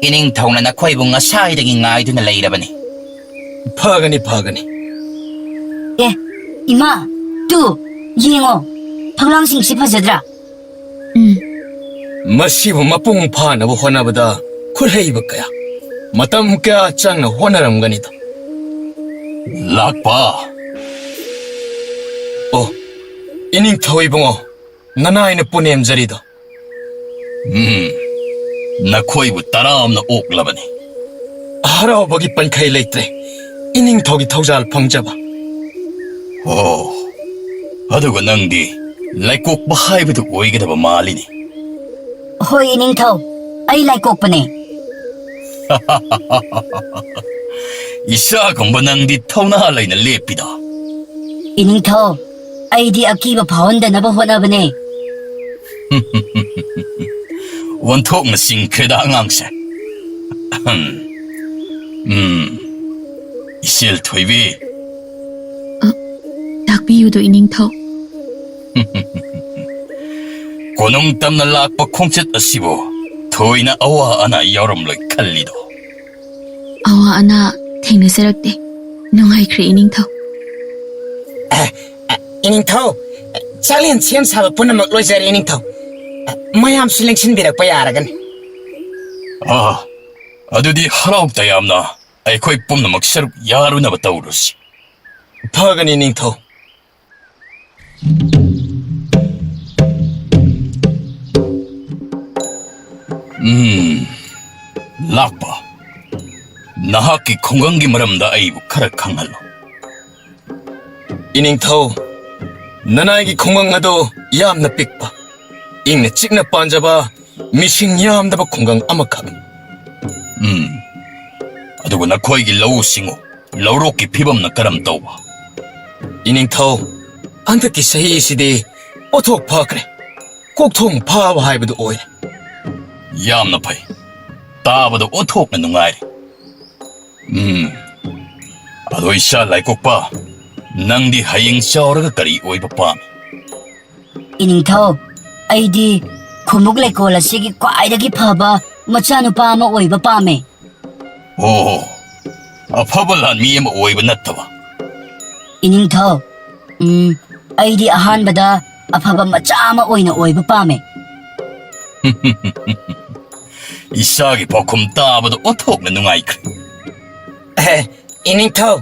ꯏꯅꯤꯡꯊꯧꯅ ꯅꯈꯣꯏꯕꯨ ꯉꯁꯥꯏꯗꯒꯤ ꯉꯥꯏꯗꯨꯅ ꯂꯩꯔꯕꯅꯤ꯫ ꯐꯒꯅꯤ, ꯐꯒꯅꯤ꯫ ꯑꯦ, ꯏꯃꯥ, ꯇꯨ, ꯌꯦꯡꯉꯣ, ꯐꯛꯂꯥꯡꯁꯤꯡꯁꯤ ꯐꯖꯗ꯭ꯔꯥ? ꯎꯝ꯫ ꯃꯁꯤꯕꯨ ꯃꯄꯨꯡ ꯐꯥꯅꯕ ꯍꯣꯠꯅꯕꯗ ꯈꯨꯠꯍꯩꯕ ꯀꯌꯥ, ꯃꯇꯝ ꯀꯌꯥ ꯆꯪꯅ ꯍꯣꯠꯅꯔꯝꯒꯅꯤꯗ꯫ ꯂꯥꯛꯄ꯫ ꯑꯣ, ꯏꯅꯤꯡꯊꯧ ꯏꯕꯨꯡꯉꯣ, ꯅꯅꯥꯏꯅ ꯄꯨꯅꯦꯝꯖꯔꯤꯗꯣ꯫ ꯎꯝ, ꯅꯈꯣꯏꯕꯨ ꯇꯔꯥꯝꯅ ꯑꯣꯛꯂꯕꯅꯤ꯫ ꯍꯔꯥꯎꯕꯒꯤ ꯄꯟꯈꯩ ꯂꯩꯇ꯭ꯔꯦ, ꯏꯅꯤꯡꯊꯧꯒꯤ ꯊꯧꯖꯥꯜ ꯐꯪꯖꯕ꯫ ꯑꯣ, ꯑꯗꯨꯒ ꯅꯪꯗꯤ ꯂꯥꯏꯀꯣꯛꯄ ꯍꯥꯏꯕꯗꯨ ꯑꯣꯏꯒꯗꯕ ꯃꯥꯜꯂꯤꯅꯤ꯫ ꯍꯣꯏ, ꯏꯅꯤꯡꯊꯧ, ꯑꯩ ꯂꯥꯏꯀꯣꯛꯄꯅꯦ꯫ ꯏꯆꯥꯒꯨꯝꯕ ꯅꯪꯗꯤ ꯊꯧꯅꯥ ꯂꯩꯅ ꯂꯦꯞꯄꯤꯗꯣ꯫ ꯏꯅꯤꯡꯊꯧ, ꯑꯩꯗꯤ ꯑꯀꯤꯕ ꯐꯥꯎꯍꯟꯗꯅꯕ ꯍꯣꯠꯅꯕꯅꯦ꯫ ꯑꯣꯟꯊꯣꯛꯅ ꯆꯤꯡꯈ꯭ꯔꯦꯗ ꯑꯉꯥꯡꯁꯦ꯫ ꯎꯝ, ꯏꯆꯦꯜ ꯊꯣꯏꯕꯤ꯫ ꯑ, ꯇꯥꯛꯄꯤꯌꯨꯗꯣ, ꯏꯅꯤꯡꯊꯧ꯫ ꯀꯣꯅꯨꯡ ꯇꯝꯅ ꯂꯥꯛꯄ ꯈꯣꯡꯆꯠ ꯑꯁꯤꯕꯨ ꯊꯣꯏꯅ ꯑꯋꯥ ꯑꯅꯥ ꯌꯥꯎꯔꯝꯂꯣꯏ ꯈꯜꯂꯤꯗꯣ꯫ ꯑꯋꯥ ꯑꯅꯥ ꯊꯦꯡꯅꯖꯔꯛꯇꯦ꯫ ꯅꯨꯡꯉꯥꯏꯈ꯭ꯔꯦ, ꯏꯅꯤꯡꯊꯧ꯫ ꯑ, ꯑ, ꯏꯅꯤꯡꯊꯧ, ꯆꯥꯛꯂꯦꯟ ꯁꯦꯝ ꯁꯥꯕ ꯄꯨꯝꯅꯃꯛ ꯂꯣꯏꯖꯔꯦ, ꯏꯅꯤꯡꯊꯧ꯫ ꯑ, ꯃꯌꯥꯝꯁꯨ ꯂꯦꯡꯁꯤꯟꯕꯤꯔꯛꯄ ꯌꯥꯔꯒꯅꯤ꯫ ꯑꯥ, ꯑꯗꯨꯗꯤ ꯍꯔꯥꯎ ꯇꯌꯥꯝꯅ ꯑꯩꯈꯣꯏ ꯄꯨꯝꯅꯃꯛ ꯁꯔꯨꯛ ꯌꯥꯔꯨꯅꯕ ꯇꯧꯔꯁꯤ꯫ ꯐꯒꯅꯤ, ꯏꯅꯤꯡꯊꯧ꯫ ꯎꯝ, ꯂꯥꯛꯄ꯫ ꯅꯍꯥꯛꯀꯤ ꯈꯨꯡꯒꯪꯒꯤ ꯃꯔꯝꯗ ꯑꯩꯕꯨ ꯈꯔ ꯈꯪꯍꯜꯂꯨ꯫ ꯏꯅꯤꯡꯊꯧ, ꯅꯅꯥꯏꯒꯤ ꯈꯨꯡꯒꯪ ꯑꯗꯨ ꯌꯥꯝꯅ ꯄꯤꯛꯄ, ꯏꯪꯅ ꯆꯤꯛꯅ ꯄꯥꯟꯖꯕ, ꯃꯤꯁꯤꯡ ꯌꯥꯝꯗꯕ ꯈꯨꯡꯒꯪ ꯑꯃꯈꯛꯅꯤ꯫ ꯎꯝ, ꯑꯗꯨꯒ ꯅꯈꯣꯏꯒꯤ ꯂꯧꯎ ꯁꯤꯡꯎ, ꯂꯧꯔꯣꯛꯀꯤ ꯐꯤꯕꯝꯅ ꯀꯔꯝ ꯇꯧꯕ? ꯏꯅꯤꯡꯊꯧ, ꯍꯟꯗꯛꯀꯤ ꯆꯍꯤ ꯑꯁꯤꯗꯤ ꯄꯣꯠꯊꯣꯛ ꯐꯈ꯭ꯔꯦ꯫ ꯀꯣꯛꯊꯣꯡ ꯐꯥꯕ ꯍꯥꯏꯕꯗꯨ ꯑꯣꯏꯔꯦ꯫ ꯌꯥꯝꯅ ꯐꯩ꯫ ꯇꯥꯕꯗ ꯑꯣꯟꯊꯣꯛꯅ ꯅꯨꯡꯉꯥꯏꯔꯦ꯫ ꯎꯝ꯫ ꯑꯗꯣ ꯏꯆꯥ ꯂꯥꯏꯀꯣꯛꯄ, ꯅꯪꯗꯤ ꯍꯌꯦꯡ ꯆꯥꯎꯔꯒ ꯀꯔꯤ ꯑꯣꯏꯕ ꯄꯥꯝꯃꯤ? ꯏꯅꯤꯡꯊꯧ, ꯑꯩꯗꯤ ꯈꯨꯃꯨꯛ ꯂꯩꯀꯣꯜ ꯑꯁꯤꯒꯤ ꯈ꯭ꯋꯥꯏꯗꯒꯤ ꯐꯕ ꯃꯆꯥꯅꯨꯄꯥ ꯑꯃ ꯑꯣꯏꯕ ꯄꯥꯝꯃꯦ꯫ ꯑꯣ, ꯑꯐꯕ ꯂꯥꯟꯃꯤ ꯑꯃ ꯑꯣꯏꯕ ꯅꯠꯇꯕ? ꯏꯅꯤꯡꯊꯧ, ꯎꯝ, ꯑꯩꯗꯤ ꯑꯍꯥꯟꯕꯗ ꯑꯐꯕ ꯃꯆꯥ ꯑꯃ ꯑꯣꯏꯅ ꯑꯣꯏꯕ ꯄꯥꯝꯃꯦ꯫ ꯏꯆꯥꯒꯤ ꯄꯥꯎꯈꯨꯝ ꯇꯥꯕꯗ ꯑꯣꯟꯊꯣꯛꯅ ꯅꯨꯡꯉꯥꯏꯈ꯭ꯔꯦ꯫ ꯑꯦ, ꯏꯅꯤꯡꯊꯧ,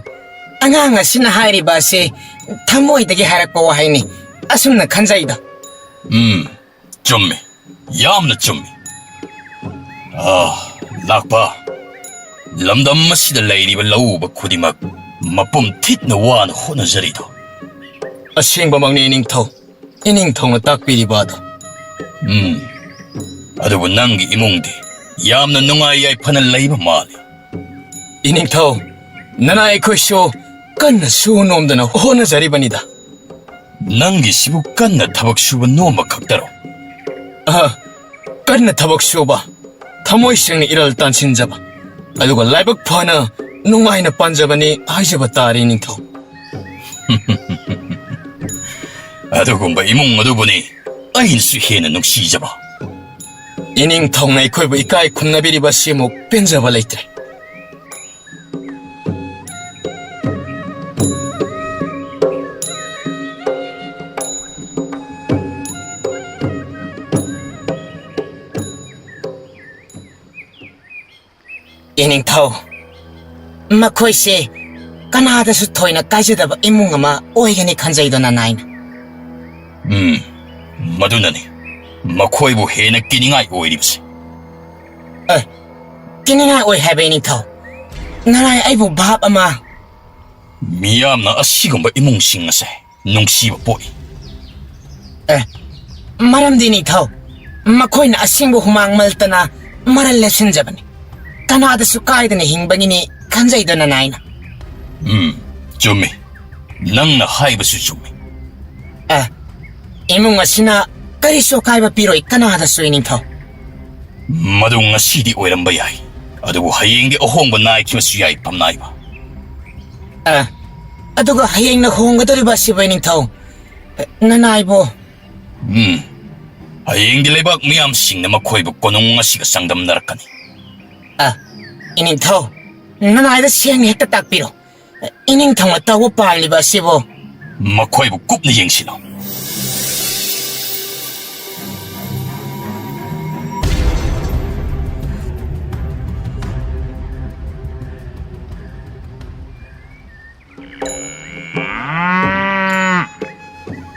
ꯑꯉꯥꯡ ꯑꯁꯤꯅ ꯍꯥꯏꯔꯤꯕ ꯑꯁꯤ ꯊꯃꯣꯏꯗꯒꯤ ꯍꯥꯏꯔꯛꯄ ꯋꯥꯍꯩꯅꯤ꯫ ꯑꯁꯨꯝꯅ ꯈꯟꯖꯩꯗ꯫ ꯎꯝ, ꯆꯨꯝꯃꯦ꯫ ꯌꯥꯝꯅ ꯆꯨꯝꯃꯤ꯫ ꯑꯥ, ꯂꯥꯛꯄ, ꯂꯝꯗꯝ ꯑꯁꯤꯗ ꯂꯩꯔꯤꯕ ꯂꯧꯎꯕ ꯈꯨꯗꯤꯡꯃꯛ ꯃꯄꯨꯝ ꯊꯤꯠꯅ ꯋꯥꯅ ꯍꯣꯠꯅꯖꯔꯤꯗꯣ ꯑꯁꯦꯡꯕꯃꯛꯅꯤ, ꯏꯅꯤꯡꯊꯧ꯫ ꯏꯅꯤꯡꯊꯧꯅ ꯇꯥꯛꯄꯤꯔꯤꯕ ꯑꯗꯣ꯫ ꯎꯝ, ꯑꯗꯨꯕꯨ ꯅꯪꯒꯤ ꯏꯃꯨꯡꯗꯤ ꯌꯥꯝꯅ ꯅꯨꯡꯉꯥꯏ ꯌꯥꯏꯐꯅ ꯂꯩꯕ ꯃꯥꯜꯂꯤ꯫ ꯏꯅꯤꯡꯊꯧ, ꯅꯅꯥꯏ ꯑꯩꯈꯣꯏꯁꯨ ꯀꯟꯅ ꯁꯨ ꯅꯣꯝꯗꯅ ꯍꯣꯠꯅꯖꯔꯤꯕꯅꯤꯗ꯫ ꯅꯪꯒꯤꯁꯤꯕꯨ ꯀꯟꯅ ꯊꯕꯛ ꯁꯨꯕ ꯅꯣꯝꯕ ꯈꯛꯇꯔꯣ? ꯑꯍ, ꯀꯟꯅ ꯊꯕꯛ ꯁꯨꯕ, ꯊꯃꯣꯏ ꯁꯦꯡꯅ ꯏꯔꯜ ꯇꯥꯟꯁꯤꯟꯖꯕ, ꯑꯗꯨꯒ ꯂꯥꯏꯕꯛ ꯐꯅ ꯅꯨꯡꯉꯥꯏꯅ ꯄꯥꯟꯖꯕꯅꯤ ꯍꯥꯏꯖꯕ ꯇꯥꯔꯦ, ꯅꯤꯡꯊꯧ꯫ ꯑꯗꯨꯒꯨꯝꯕ ꯏꯃꯨꯡ ꯑꯗꯨꯕꯨꯅꯤ ꯑꯩꯅꯁꯨ ꯍꯦꯟꯅ ꯅꯨꯡꯁꯤꯖꯕ꯫ ꯏꯅꯤꯡꯊꯧꯅ ꯑꯩꯈꯣꯏꯕꯨ ꯏꯀꯥꯏ ꯈꯨꯝꯅꯕꯤꯔꯤꯕ ꯑꯁꯤꯃꯨꯛ ꯄꯦꯟꯖꯕ ꯂꯩꯇ꯭ꯔꯦ꯫ ꯏꯅꯤꯡꯊꯧ, ꯃꯈꯣꯏꯁꯦ ꯀꯅꯥꯗꯁꯨ ꯊꯣꯏꯅ ꯀꯥꯏꯖꯗꯕ ꯏꯃꯨꯡ ꯑꯃ ꯑꯣꯏꯒꯅꯤ ꯈꯟꯖꯩꯗꯣ, ꯅꯅꯥꯏꯅ꯫ ꯎꯝ, ꯃꯗꯨꯅꯅꯤ ꯃꯈꯣꯏꯕꯨ ꯍꯦꯟꯅ ꯀꯤꯅꯤꯡꯉꯥꯏ ꯑꯣꯏꯔꯤꯕꯁꯦ꯫ ꯑꯦ, ꯀꯤꯅꯤꯡꯉꯥꯏ ꯑꯣꯏ ꯍꯥꯏꯕ, ꯏꯅꯤꯡꯊꯧ? ꯅꯅꯥꯏ ꯑꯩꯕꯨ ꯚꯥꯞ ꯑꯃ꯫ ꯃꯤꯌꯥꯝꯅ ꯑꯁꯤꯒꯨꯝꯕ ꯏꯃꯨꯡꯁꯤꯡ ꯑꯁꯦ ꯅꯨꯡꯁꯤꯕ ꯄꯣꯛꯏ꯫ ꯑꯦ, ꯃꯔꯝꯗꯤ, ꯅꯤꯡꯊꯧ, ꯃꯈꯣꯏꯅ ꯑꯁꯦꯡꯕ ꯍꯨꯃꯥꯡ ꯃꯜꯇꯅ ꯃꯔꯜ ꯂꯦꯞꯁꯤꯟꯖꯕꯅꯤ꯫ ꯀꯅꯥꯗꯁꯨ ꯀꯥꯏꯗꯅ ꯍꯤꯡꯕꯒꯤꯅꯤ ꯈꯟꯖꯩꯗꯣ, ꯅꯅꯥꯏꯅ꯫ ꯎꯝ, ꯆꯨꯝꯃꯤ꯫ ꯅꯪꯅ ꯍꯥꯏꯕꯁꯨ ꯆꯨꯝꯃꯤ꯫ ꯑꯦ, ꯏꯃꯨꯡ ꯑꯁꯤꯅ ꯀꯔꯤꯁꯨ ꯑꯀꯥꯏꯕ ꯄꯤꯔꯣꯏ ꯀꯅꯥꯗꯁꯨ, ꯏꯅꯤꯡꯊꯧ꯫ ꯃꯗꯨ ꯉꯁꯤꯗꯤ ꯑꯣꯏꯔꯝꯕ ꯌꯥꯏ, ꯑꯗꯨꯕꯨ ꯍꯌꯦꯡꯗꯤ ꯑꯍꯣꯡꯕ ꯅꯥꯏꯈꯤꯕꯁꯨ ꯌꯥꯏ, ꯄꯝꯅꯥꯏꯕ꯫ ꯑꯦ, ꯑꯗꯨꯒ ꯍꯌꯦꯡꯅ ꯍꯣꯡꯒꯗꯧꯔꯤꯕ ꯑꯁꯤꯕꯨ, ꯏꯅꯤꯡꯊꯧ, ꯅꯅꯥꯏꯕꯨ꯫ ꯎꯝ, ꯍꯌꯦꯡꯗꯤ ꯂꯩꯕꯥꯛ ꯃꯤꯌꯥꯝꯁꯤꯡꯅ ꯃꯈꯣꯏꯕꯨ ꯀꯣꯅꯨꯡ ꯑꯁꯤꯒ ꯆꯥꯡꯗꯝꯅꯔꯛꯀꯅꯤ꯫ ꯑꯦ, ꯏꯅꯤꯡꯊꯧ, ꯅꯅꯥꯏꯗ ꯁꯦꯡꯅ ꯍꯦꯛꯇ ꯇꯥꯛꯄꯤꯔꯣ꯫ ꯏꯅꯤꯡꯊꯧꯅ ꯇꯧꯕ ꯄꯥꯝꯂꯤꯕ ꯑꯁꯤꯕꯨ꯫ ꯃꯈꯣꯏꯕꯨ ꯀꯨꯞꯅ ꯌꯦꯡꯁꯤꯜꯂꯨ꯫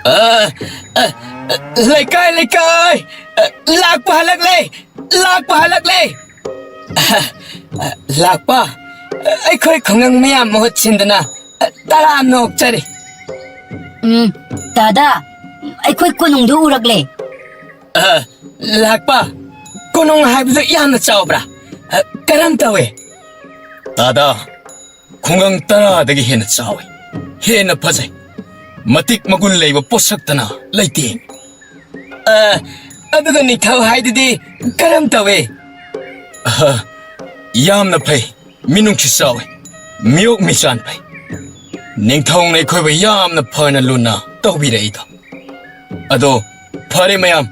ꯑ, ꯑ, ꯑ, ꯂꯩꯀꯥꯏ, ꯂꯩꯀꯥꯏ! ꯑ, ꯂꯥꯛꯄ ꯍꯜꯂꯛꯂꯦ! ꯂꯥꯛꯄ ꯍꯜꯂꯛꯂꯦ! ꯑ, ꯑ, ꯂꯥꯛꯄ, ꯑ, ꯑꯩꯈꯣꯏ ꯈꯨꯡꯒꯪ ꯃꯌꯥꯝ ꯃꯍꯨꯠ ꯁꯤꯟꯗꯨꯅ, ꯑ, ꯇꯔꯥꯝꯅ ꯑꯣꯛꯆꯔꯤ꯫ ꯎꯝ, ꯗꯥꯗꯥ, ꯑꯩꯈꯣꯏ ꯀꯣꯅꯨꯡꯗꯨ ꯎꯔꯛꯂꯦ꯫ ꯑ, ꯂꯥꯛꯄ, ꯀꯣꯅꯨꯡ ꯍꯥꯏꯕꯗꯨ ꯌꯥꯝꯅ ꯆꯥꯎꯕ꯭ꯔꯥ? ꯑ, ꯀꯔꯝ ꯇꯧꯏ? ꯗꯥꯗꯥ, ꯈꯨꯡꯒꯪ ꯇꯔꯥꯗꯒꯤ ꯍꯦꯟꯅ ꯆꯥꯎꯏ, ꯍꯦꯟꯅ ꯐꯖꯩ꯫ ꯃꯇꯤꯛ ꯃꯒꯨꯟ ꯂꯩꯕ ꯄꯣꯠꯁꯛꯇꯅ ꯂꯩꯇꯦꯡꯏ꯫ ꯑ, ꯑꯗꯨꯒ ꯅꯤꯡꯊꯧ ꯍꯥꯏꯗꯨꯗꯤ ꯀꯔꯝ ꯇꯧꯏ? ꯑꯍ, ꯌꯥꯝꯅ ꯐꯩ, ꯃꯤꯅꯨꯡꯁꯤ ꯆꯥꯎꯏ, ꯃꯤꯑꯣꯛ ꯃꯤꯆꯥꯟ ꯐꯩ꯫ ꯅꯤꯡꯊꯧꯅ ꯑꯩꯈꯣꯏꯕꯨ ꯌꯥꯝꯅ ꯐꯅ ꯂꯨꯅ ꯇꯧꯕꯤꯔꯛꯏꯗꯣ꯫ ꯑꯗꯣ, ꯐꯔꯦ ꯃꯌꯥꯝ,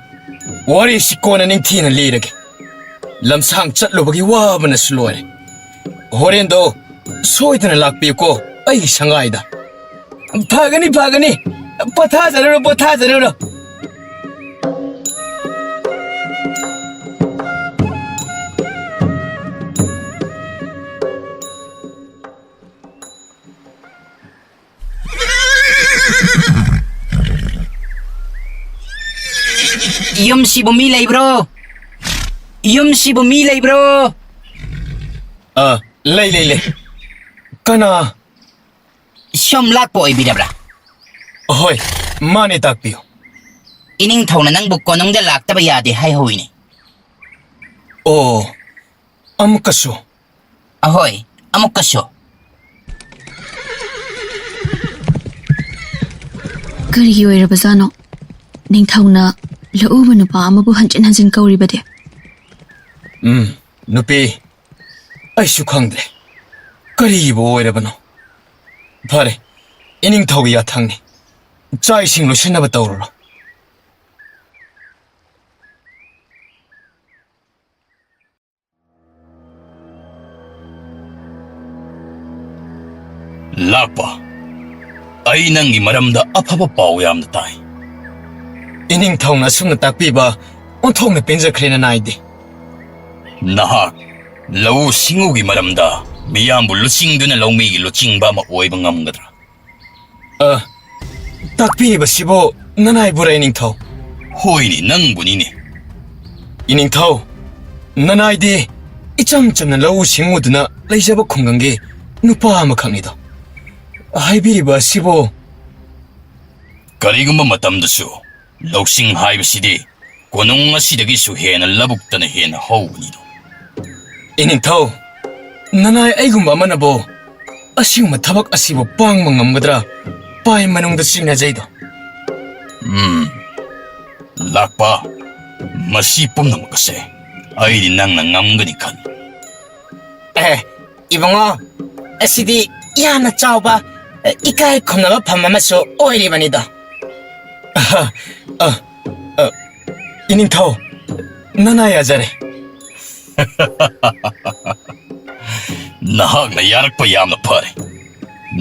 ꯋꯥꯔꯤꯁꯤ ꯀꯣꯟꯅ ꯅꯤꯡꯊꯤꯅ ꯂꯤꯔꯒꯦ꯫ ꯂꯝꯁꯥꯡ ꯆꯠꯂꯨꯕꯒꯤ ꯋꯥꯕꯅꯁꯨ ꯂꯣꯏꯔꯦ꯫ ꯍꯣꯔꯦꯟꯗꯣ ꯁꯣꯏꯗꯅ ꯂꯥꯛꯄꯤꯌꯨꯀꯣ ꯑꯩꯒꯤ ꯁꯪꯒꯥꯏꯗ꯫ ꯐꯒꯅꯤ, ꯐꯒꯅꯤ꯫ ꯄꯣꯊꯥꯖꯔꯨꯔꯣ, ꯄꯣꯊꯥꯖꯔꯨꯔꯣ꯫ ꯌꯨꯝꯁꯤꯕꯨ ꯃꯤ ꯂꯩꯕ꯭ꯔꯣ? ꯌꯨꯝꯁꯤꯕꯨ ꯃꯤ ꯂꯩꯕ꯭ꯔꯣ? ꯑ, ꯂꯩ, ꯂꯩ, ꯂꯩ꯫ ꯀꯅꯥ? ꯁꯣꯝ ꯂꯥꯛꯄ ꯑꯣꯏꯕꯤꯔꯕ꯭ꯔꯥ? ꯍꯣꯏ, ꯃꯥꯅꯦ, ꯇꯥꯛꯄꯤꯌꯨ꯫ ꯏꯅꯤꯡꯊꯧꯅ ꯅꯪꯕꯨ ꯀꯣꯅꯨꯡꯗ ꯂꯥꯛꯇꯕ ꯌꯥꯗꯦ ꯍꯥꯏꯍꯧꯋꯤꯅꯦ꯫ ꯑꯣ, ꯑꯃꯨꯛꯀꯁꯨ? ꯑꯍꯣꯏ, ꯑꯃꯨꯛꯀꯁꯨ꯫ ꯀꯔꯤꯒꯤ ꯑꯣꯏꯔꯕꯖꯥꯠꯅꯣ? ꯅꯤꯡꯊꯧꯅ ꯂꯧꯎꯕ ꯅꯨꯄꯥ ꯑꯃꯕꯨ ꯍꯟꯖꯤꯟ ꯍꯟꯖꯤꯟ ꯀꯧꯔꯤꯕꯗꯤ? ꯎꯝ, ꯅꯨꯄꯤ, ꯑꯩꯁꯨ ꯈꯪꯗ꯭ꯔꯦ꯫ ꯀꯔꯤꯒꯤꯕꯨ ꯑꯣꯏꯔꯕꯅꯣ? ꯐꯔꯦ, ꯏꯅꯤꯡꯊꯧꯒꯤ ꯌꯥꯊꯪꯅꯤ꯫ ꯆꯥꯛ ꯏꯁꯤꯡ ꯂꯣꯏꯁꯤꯟꯅꯕ ꯇꯧꯔꯨꯔꯣ꯫ ꯂꯥꯛꯄ, ꯑꯩ ꯅꯪꯒꯤ ꯃꯔꯝꯗ ꯑꯐꯕ ꯄꯥꯎ ꯌꯥꯝꯅ ꯇꯥꯏ꯫ ꯏꯅꯤꯡꯊꯧꯅ ꯑꯁꯨꯝꯅ ꯇꯥꯛꯄꯤꯕ ꯑꯣꯟꯊꯣꯛꯅ ꯄꯦꯟꯖꯈ꯭ꯔꯦ, ꯅꯅꯥꯏꯗꯤ꯫ ꯅꯍꯥꯛ ꯂꯧꯎ ꯁꯤꯡꯎꯒꯤ ꯃꯔꯝꯗ ꯃꯤꯌꯥꯝꯕꯨ ꯂꯨꯆꯤꯡꯗꯨꯅ ꯂꯧꯃꯤꯒꯤ ꯂꯨꯆꯤꯡꯕ ꯑꯃ ꯑꯣꯏꯕ ꯉꯝꯒꯗ꯭ꯔꯥ? ꯑ, ꯇꯥꯛꯄꯤꯔꯤꯕꯁꯤꯕꯨ ꯅꯅꯥꯏꯕꯨꯔꯥ, ꯏꯅꯤꯡꯊꯧ? ꯍꯣꯏꯅꯦ, ꯅꯪꯕꯨꯅꯤꯅꯦ꯫ ꯏꯅꯤꯡꯊꯧ, ꯅꯅꯥꯏꯗꯤ ꯏꯆꯝ ꯆꯝꯅ ꯂꯧꯎ ꯁꯤꯡꯎꯗꯨꯅ ꯂꯩꯖꯕ ꯈꯨꯡꯒꯪꯒꯤ ꯅꯨꯄꯥ ꯑꯃꯈꯛꯅꯤꯗꯣ꯫ ꯍꯥꯏꯕꯤꯔꯤꯕ ꯑꯁꯤꯕꯨ? ꯀꯔꯤꯒꯨꯝꯕ ꯃꯇꯝꯗꯁꯨ ꯂꯧꯁꯤꯡ ꯍꯥꯏꯕꯁꯤꯗꯤ ꯀꯣꯅꯨꯡ ꯑꯁꯤꯗꯒꯤꯁꯨ ꯍꯦꯟꯅ ꯂꯧꯕꯨꯛꯇꯅ ꯍꯦꯟꯅ ꯍꯧꯕꯅꯤꯗꯣ꯫ ꯏꯅꯤꯡꯊꯧ, ꯅꯅꯥꯏ ꯑꯩꯒꯨꯝꯕ ꯑꯃꯅꯕꯨ ꯑꯁꯤꯒꯨꯝꯕ ꯊꯕꯛ ꯑꯁꯤꯕꯨ ꯄꯥꯡꯕ ꯉꯝꯒꯗ꯭ꯔꯥ? ꯄꯥꯏ ꯃꯅꯨꯡꯗ ꯆꯤꯡꯅꯖꯩꯗꯣ꯫ ꯎꯝ, ꯂꯥꯛꯄ, ꯃꯁꯤ ꯄꯨꯝꯅꯃꯛ ꯑꯁꯦ ꯑꯩꯗꯤ ꯅꯪꯅ ꯉꯝꯒꯅꯤ ꯈꯜꯂꯤ꯫ ꯑꯦ, ꯏꯕꯨꯡꯉꯣ, ꯑꯁꯤꯗꯤ ꯌꯥꯝꯅ ꯆꯥꯎꯕ, ꯏꯀꯥꯏ ꯈꯨꯝꯅꯕ ꯐꯝ ꯑꯃꯁꯨ ꯑꯣꯏꯔꯤꯕꯅꯤꯗꯣ꯫ ꯑ, ꯑ, ꯏꯅꯤꯡꯊꯧ, ꯅꯅꯥ ꯌꯥꯖꯔꯦ꯫ ꯅꯍꯥꯛꯅ ꯌꯥꯔꯛꯄ ꯌꯥꯝꯅ ꯐꯔꯦ꯫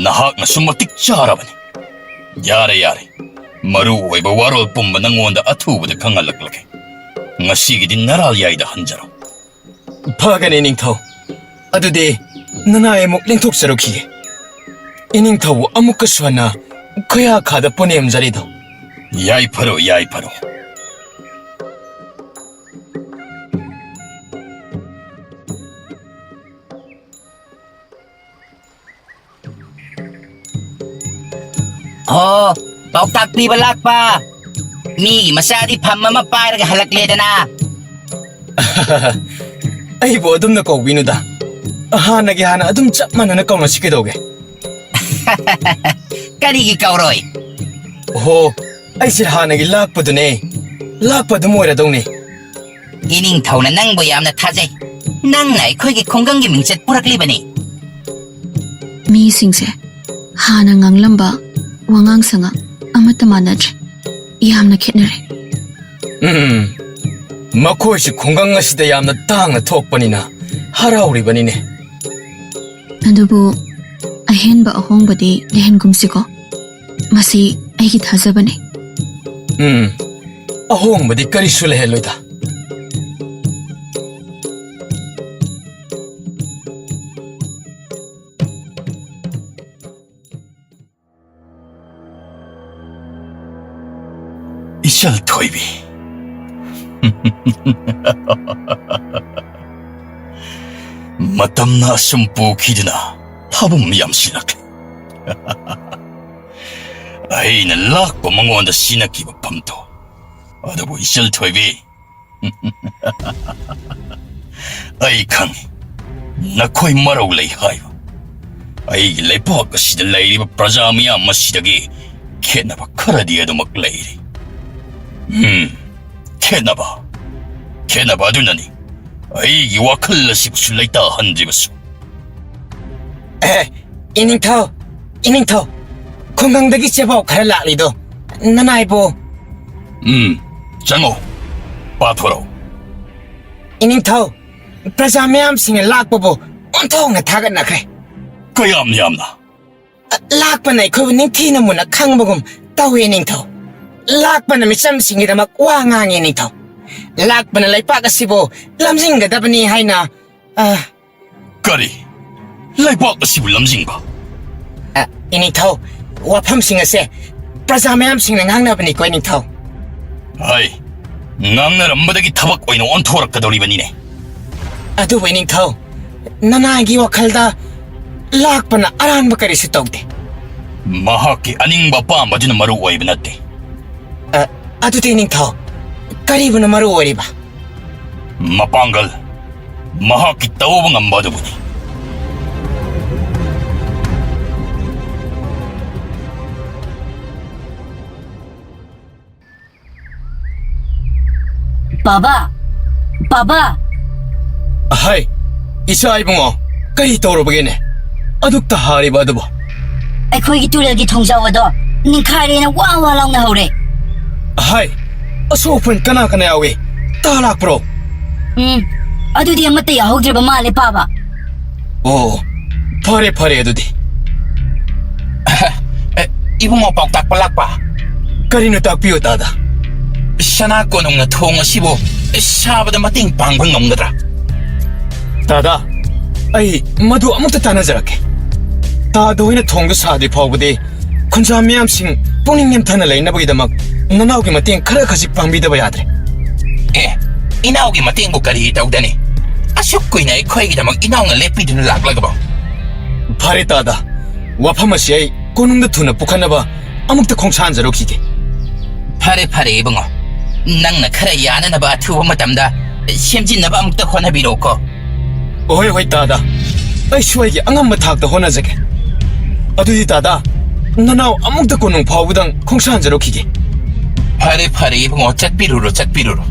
ꯅꯍꯥꯛꯅꯁꯨ ꯃꯇꯤꯛ ꯆꯥꯔꯕꯅꯤ꯫ ꯌꯥꯔꯦ, ꯌꯥꯔꯦ꯫ ꯃꯔꯨ ꯑꯣꯏꯕ ꯋꯥꯔꯣꯜ ꯄꯨꯝꯕ ꯅꯪꯉꯣꯟꯗ ꯑꯊꯨꯕꯗ ꯈꯪꯍꯜꯂꯛꯂꯒꯦ꯫ ꯉꯁꯤꯒꯤꯗꯤ ꯅꯔꯥꯜ ꯌꯥꯏꯗ ꯍꯟꯖꯔꯣ꯫ ꯐꯒꯅꯤ, ꯅꯤꯡꯊꯧ꯫ ꯑꯗꯨꯗꯤ ꯅꯅꯥꯏ ꯑꯃꯨꯛ ꯂꯦꯡꯊꯣꯛꯆꯔꯨꯈꯤꯒꯦ꯫ ꯏꯅꯤꯡꯊꯧꯕꯨ ꯑꯃꯨꯛꯀꯁꯨ ꯍꯟꯅ ꯈꯨꯌꯥꯈꯥꯗ ꯄꯨꯅꯦꯝꯖꯔꯤꯗꯣ꯫ ꯌꯥꯏꯐꯔꯣ, ꯌꯥꯏꯐꯔꯣ꯫ ꯑꯣ, ꯄꯥꯎꯇꯥꯛ ꯄꯤꯕ ꯂꯥꯛꯄ꯫ ꯃꯤꯒꯤ ꯃꯆꯥꯗꯤ ꯐꯝ ꯑꯃ ꯄꯥꯏꯔꯒ ꯍꯜꯂꯛꯂꯦꯗꯅ꯫ ꯑꯩꯕꯨ ꯑꯗꯨꯝꯅ ꯀꯧꯕꯤꯅꯨꯗ꯫ ꯍꯥꯟꯅꯒꯤ ꯍꯥꯟꯅ ꯑꯗꯨꯝ ꯆꯞ ꯃꯥꯟꯅꯅ ꯀꯧꯅꯁꯤ ꯀꯩꯗꯧꯒꯦ? ꯀꯔꯤꯒꯤ ꯀꯧꯔꯣꯏ? ꯑꯣꯍꯣ, ꯑꯩꯁꯦ ꯍꯥꯟꯅꯒꯤ ꯂꯥꯛꯄꯗꯨꯅꯦ꯫ ꯂꯥꯛꯄ ꯑꯗꯨꯝ ꯑꯣꯏꯔꯗꯧꯅꯦ꯫ ꯏꯅꯤꯡꯊꯧꯅ ꯅꯪꯕꯨ ꯌꯥꯝꯅ ꯊꯥꯖꯩ꯫ ꯅꯪꯅ ꯑꯩꯈꯣꯏꯒꯤ ꯈꯨꯡꯒꯪꯒꯤ ꯃꯤꯡꯆꯠ ꯄꯨꯔꯛꯂꯤꯕꯅꯤ꯫ ꯃꯤꯁꯤꯡꯁꯦ ꯍꯥꯟꯅ ꯉꯥꯡꯂꯝꯕ ꯋꯥꯉꯥꯡ ꯁꯉꯥꯡ ꯑꯃꯠꯇ ꯃꯥꯟꯅꯗ꯭ꯔꯦ꯫ ꯌꯥꯝꯅ ꯈꯦꯠꯅꯔꯦ꯫ ꯎꯝ, ꯃꯈꯣꯏꯁꯤ ꯈꯨꯡꯒꯪ ꯑꯁꯤꯗ ꯌꯥꯝꯅ ꯇꯥꯡꯅ ꯊꯣꯛꯄꯅꯤꯅ ꯍꯔꯥꯎꯔꯤꯕꯅꯤꯅꯦ꯫ ꯑꯗꯨꯕꯨ ꯑꯍꯦꯟꯕ ꯑꯍꯣꯡꯕꯗꯤ ꯂꯩꯍꯟꯒꯨꯝꯁꯤꯀꯣ꯫ ꯃꯁꯤ ꯑꯩꯒꯤ ꯊꯥꯖꯕꯅꯤ꯫ ꯎꯝ, ꯑꯍꯣꯡꯕꯗꯤ ꯀꯔꯤꯁꯨ ꯂꯩꯍꯜꯂꯣꯏꯗ꯫ ꯏꯆꯜ ꯊꯣꯏꯕꯤ, ꯃꯇꯝꯅ ꯑꯁꯨꯝ ꯄꯨꯈꯤꯗꯨꯅ ꯊꯥꯕꯨꯝ ꯌꯥꯝꯁꯤꯜꯂꯛꯂꯦ꯫ ꯑꯩꯅ ꯂꯥꯛꯄ ꯃꯉꯣꯟꯗ ꯁꯤꯟꯅꯈꯤꯕ ꯐꯝꯗꯣ꯫ ꯑꯗꯨꯕꯨ ꯏꯆꯜ ꯊꯣꯏꯕꯤ, ꯑꯩ ꯈꯪꯏ, ꯅꯈꯣꯏ ꯃꯔꯧ ꯂꯩ ꯍꯥꯏꯕ꯫ ꯑꯩꯒꯤ ꯂꯩꯕꯥꯛ ꯑꯁꯤꯗ ꯂꯩꯔꯤꯕ ꯄ꯭ꯔꯖꯥ ꯃꯤꯌꯥꯝ ꯑꯁꯤꯗꯒꯤ ꯈꯦꯠꯅꯕ ꯈꯔꯗꯤ ꯑꯗꯨꯃꯛ ꯂꯩꯔꯤ꯫ ꯎꯝ, ꯈꯦꯠꯅꯕ꯫ ꯈꯦꯠꯅꯕ ꯑꯗꯨꯅꯅꯤ ꯑꯩꯒꯤ ꯋꯥꯈꯜ ꯑꯁꯤꯕꯨꯁꯨ ꯂꯩꯇꯥꯍꯟꯗ꯭ꯔꯤꯕꯁꯨ꯫ ꯑꯦ, ꯏꯅꯤꯡꯊꯧ, ꯏꯅꯤꯡꯊꯧ, ꯈꯨꯡꯒꯪꯗꯒꯤ ꯆꯦꯄꯥꯎ ꯈꯔ ꯂꯥꯛꯂꯤꯗꯣ ꯅꯅꯥꯏꯕꯨ? ꯎꯝ, ꯆꯪꯉꯣ, ꯄꯥꯊꯣꯔꯛꯎ꯫ ꯏꯅꯤꯡꯊꯧ, ꯄ꯭ꯔꯖꯥ ꯃꯌꯥꯝꯁꯤꯡꯅ ꯂꯥꯛꯄꯕꯨ ꯑꯣꯟꯊꯣꯛꯅ ꯊꯥꯒꯠꯅꯈ꯭ꯔꯦ꯫ ꯀꯌꯥꯝ ꯌꯥꯝꯅ? ꯂꯥꯛꯄꯅ ꯑꯩꯈꯣꯏꯕꯨ ꯅꯤꯡꯊꯤꯅ ꯃꯨꯟꯅ ꯈꯪꯕꯒꯨꯝ ꯇꯧꯏ, ꯅꯤꯡꯊꯧ꯫ ꯂꯥꯛꯄꯅ ꯃꯤꯆꯝꯁꯤꯡꯒꯤꯗꯃꯛ ꯋꯥ ꯉꯥꯡꯉꯤ, ꯅꯤꯡꯊꯧ꯫ ꯂꯥꯛꯄꯅ ꯂꯩꯄꯥꯛ ꯑꯁꯤꯕꯨ ꯂꯝꯖꯤꯡꯒꯗꯕꯅꯤ ꯍꯥꯏꯅ, ꯑ, ꯀꯔꯤ? ꯂꯩꯄꯥꯛ ꯑꯁꯤꯕꯨ ꯂꯝꯖꯤꯡꯕ? ꯑ, ꯏꯅꯤꯡꯊꯧ, ꯋꯥꯐꯝꯁꯤꯡ ꯑꯁꯦ ꯄ꯭ꯔꯖꯥ ꯃꯌꯥꯝꯁꯤꯡꯅ ꯉꯥꯡꯅꯕꯅꯤꯀꯣ, ꯏꯅꯤꯡꯊꯧ꯫ ꯍꯥꯏ, ꯉꯥꯡꯅꯔꯝꯕꯗꯒꯤ ꯊꯕꯛ ꯑꯣꯏꯅ ꯑꯣꯟꯊꯣꯔꯛꯀꯗꯧꯔꯤꯕꯅꯤꯅꯦ꯫ ꯑꯗꯨꯕꯨ ꯏꯅꯤꯡꯊꯧ, ꯅꯅꯥꯏꯒꯤ ꯋꯥꯈꯜꯗ ꯂꯥꯛꯄꯅ ꯑꯔꯥꯟꯕ ꯀꯔꯤꯁꯨ ꯇꯧꯗꯦ꯫ ꯃꯍꯥꯛꯀꯤ ꯑꯅꯤꯡꯕ ꯑꯄꯥꯝꯕꯗꯨꯅ ꯃꯔꯨ ꯑꯣꯏꯕ ꯅꯠꯇꯦ꯫ ꯑ, ꯑꯗꯨꯗꯤ ꯏꯅꯤꯡꯊꯧ, ꯀꯔꯤꯕꯨꯅ ꯃꯔꯨ ꯑꯣꯏꯔꯤꯕ? ꯃꯄꯥꯡꯒꯜ, ꯃꯍꯥꯛꯀꯤ ꯇꯧꯕ ꯉꯝꯕ ꯑꯗꯨꯕꯨꯅꯤ꯫ ꯕꯥꯕꯥ! ꯕꯥꯕꯥ! ꯍꯥꯏ, ꯏꯆꯥ ꯏꯕꯨꯡꯉꯣ, ꯀꯔꯤ ꯇꯧꯔꯕꯒꯦꯅꯦ? ꯑꯗꯨꯛꯇ ꯍꯥꯔꯤꯕ ꯑꯗꯨꯕꯨ? ꯑꯩꯈꯣꯏꯒꯤ ꯇꯨꯔꯦꯜꯒꯤ ꯊꯣꯡꯖꯥꯎ ꯑꯗꯣ ꯅꯤꯡꯈꯥꯏꯔꯦꯅ ꯋꯥ ꯋꯥ ꯂꯥꯎꯅ ꯍꯧꯔꯦ꯫ ꯍꯥꯏ, ꯑꯁꯣꯛ ꯑꯄꯟ ꯀꯅꯥ ꯀꯅꯥ ꯌꯥꯎꯏ? ꯇꯥ ꯂꯥꯛꯄ꯭ꯔꯣ? ꯎꯝ, ꯑꯗꯨꯗꯤ ꯑꯃꯠꯇ ꯌꯥꯎꯍꯧꯗ꯭ꯔꯤꯕ ꯃꯥꯜꯂꯦ, ꯄꯥꯕ꯫ ꯑꯣ, ꯐꯔꯦ, ꯐꯔꯦ ꯑꯗꯨꯗꯤ꯫ ꯑꯦ, ꯏꯕꯨꯡꯉꯣ, ꯄꯥꯎꯇꯥꯛꯄ ꯂꯥꯛꯄ꯫ ꯀꯔꯤꯅꯣ ꯇꯥꯛꯄꯤꯌꯨ, ꯇꯥꯗ꯫ ꯁꯅꯥ ꯀꯣꯅꯨꯡꯅ ꯊꯣꯡ ꯑꯁꯤꯕꯨ ꯁꯥꯕꯗ ꯃꯇꯦꯡ ꯄꯥꯡꯕ ꯉꯝꯒꯗ꯭ꯔꯥ? ꯇꯥꯗ, ꯑꯩ ꯃꯗꯨ ꯑꯃꯨꯛꯇ ꯇꯥꯟꯅꯖꯔꯛꯀꯦ꯫ ꯇꯥꯗ ꯍꯣꯏꯅ ꯊꯣꯡꯗꯨ ꯁꯥꯗ꯭ꯔꯤ ꯐꯥꯎꯕꯗꯤ ꯈꯨꯟꯖꯥ ꯃꯤꯌꯥꯝꯁꯤꯡ ꯄꯨꯛꯅꯤꯡ ꯅꯦꯝꯊꯅ ꯂꯩꯅꯕꯒꯤꯗꯃꯛ ꯅꯅꯥꯎꯒꯤ ꯃꯇꯦꯡ ꯈꯔ ꯈꯖꯤꯛ ꯄꯥꯡꯕꯤꯗꯕ ꯌꯥꯗ꯭ꯔꯦ꯫ ꯑꯦ, ꯏꯅꯥꯎꯒꯤ ꯃꯇꯦꯡꯕꯨ ꯀꯔꯤ ꯇꯧꯗꯅꯤ? ꯑꯁꯨꯛ ꯀꯨꯏꯅ ꯑꯩꯈꯣꯏꯒꯤꯗꯃꯛ ꯏꯅꯥꯎꯅ ꯂꯦꯞꯄꯤꯗꯨꯅ ꯂꯥꯛꯂꯒꯕꯣ? ꯐꯔꯦ ꯇꯥꯗ, ꯋꯥꯐꯝ ꯑꯁꯤ ꯑꯩ ꯀꯣꯅꯨꯡꯗ ꯊꯨꯅ ꯄꯨꯈꯠꯅꯕ ꯑꯃꯨꯛꯇ ꯈꯣꯡꯁꯥꯟꯖꯔꯨꯈꯤꯒꯦ꯫ ꯐꯔꯦ, ꯐꯔꯦ, ꯏꯕꯨꯡꯉꯣ꯫ ꯅꯪꯅ ꯈꯔ ꯌꯥꯅꯅꯕ ꯑꯊꯨꯕ ꯃꯇꯝꯗ ꯁꯦꯝꯖꯤꯟꯅꯕ ꯑꯃꯨꯛꯇ ꯍꯣꯠꯅꯕꯤꯔꯛꯎꯀꯣ꯫ ꯍꯣꯏ, ꯍꯣꯏ, ꯇꯥꯗ꯫ ꯑꯩꯁꯨ ꯑꯩꯒꯤ ꯑꯉꯝꯕ ꯊꯥꯛꯇ ꯍꯣꯠꯅꯖꯒꯦ꯫ ꯑꯗꯨꯗꯤ ꯇꯥꯗ, ꯅꯅꯥꯎ ꯑꯃꯨꯛꯇ ꯀꯣꯅꯨꯡ ꯐꯥꯎꯕꯗꯪ ꯈꯣꯡꯁꯥꯟꯖꯔꯨꯈꯤꯒꯦ꯫ ꯐꯔꯦ, ꯐꯔꯦ, ꯏꯕꯨꯡꯉꯣ, ꯆꯠꯄꯤꯔꯨꯔꯣ, ꯆꯠꯄꯤꯔꯨꯔꯣ꯫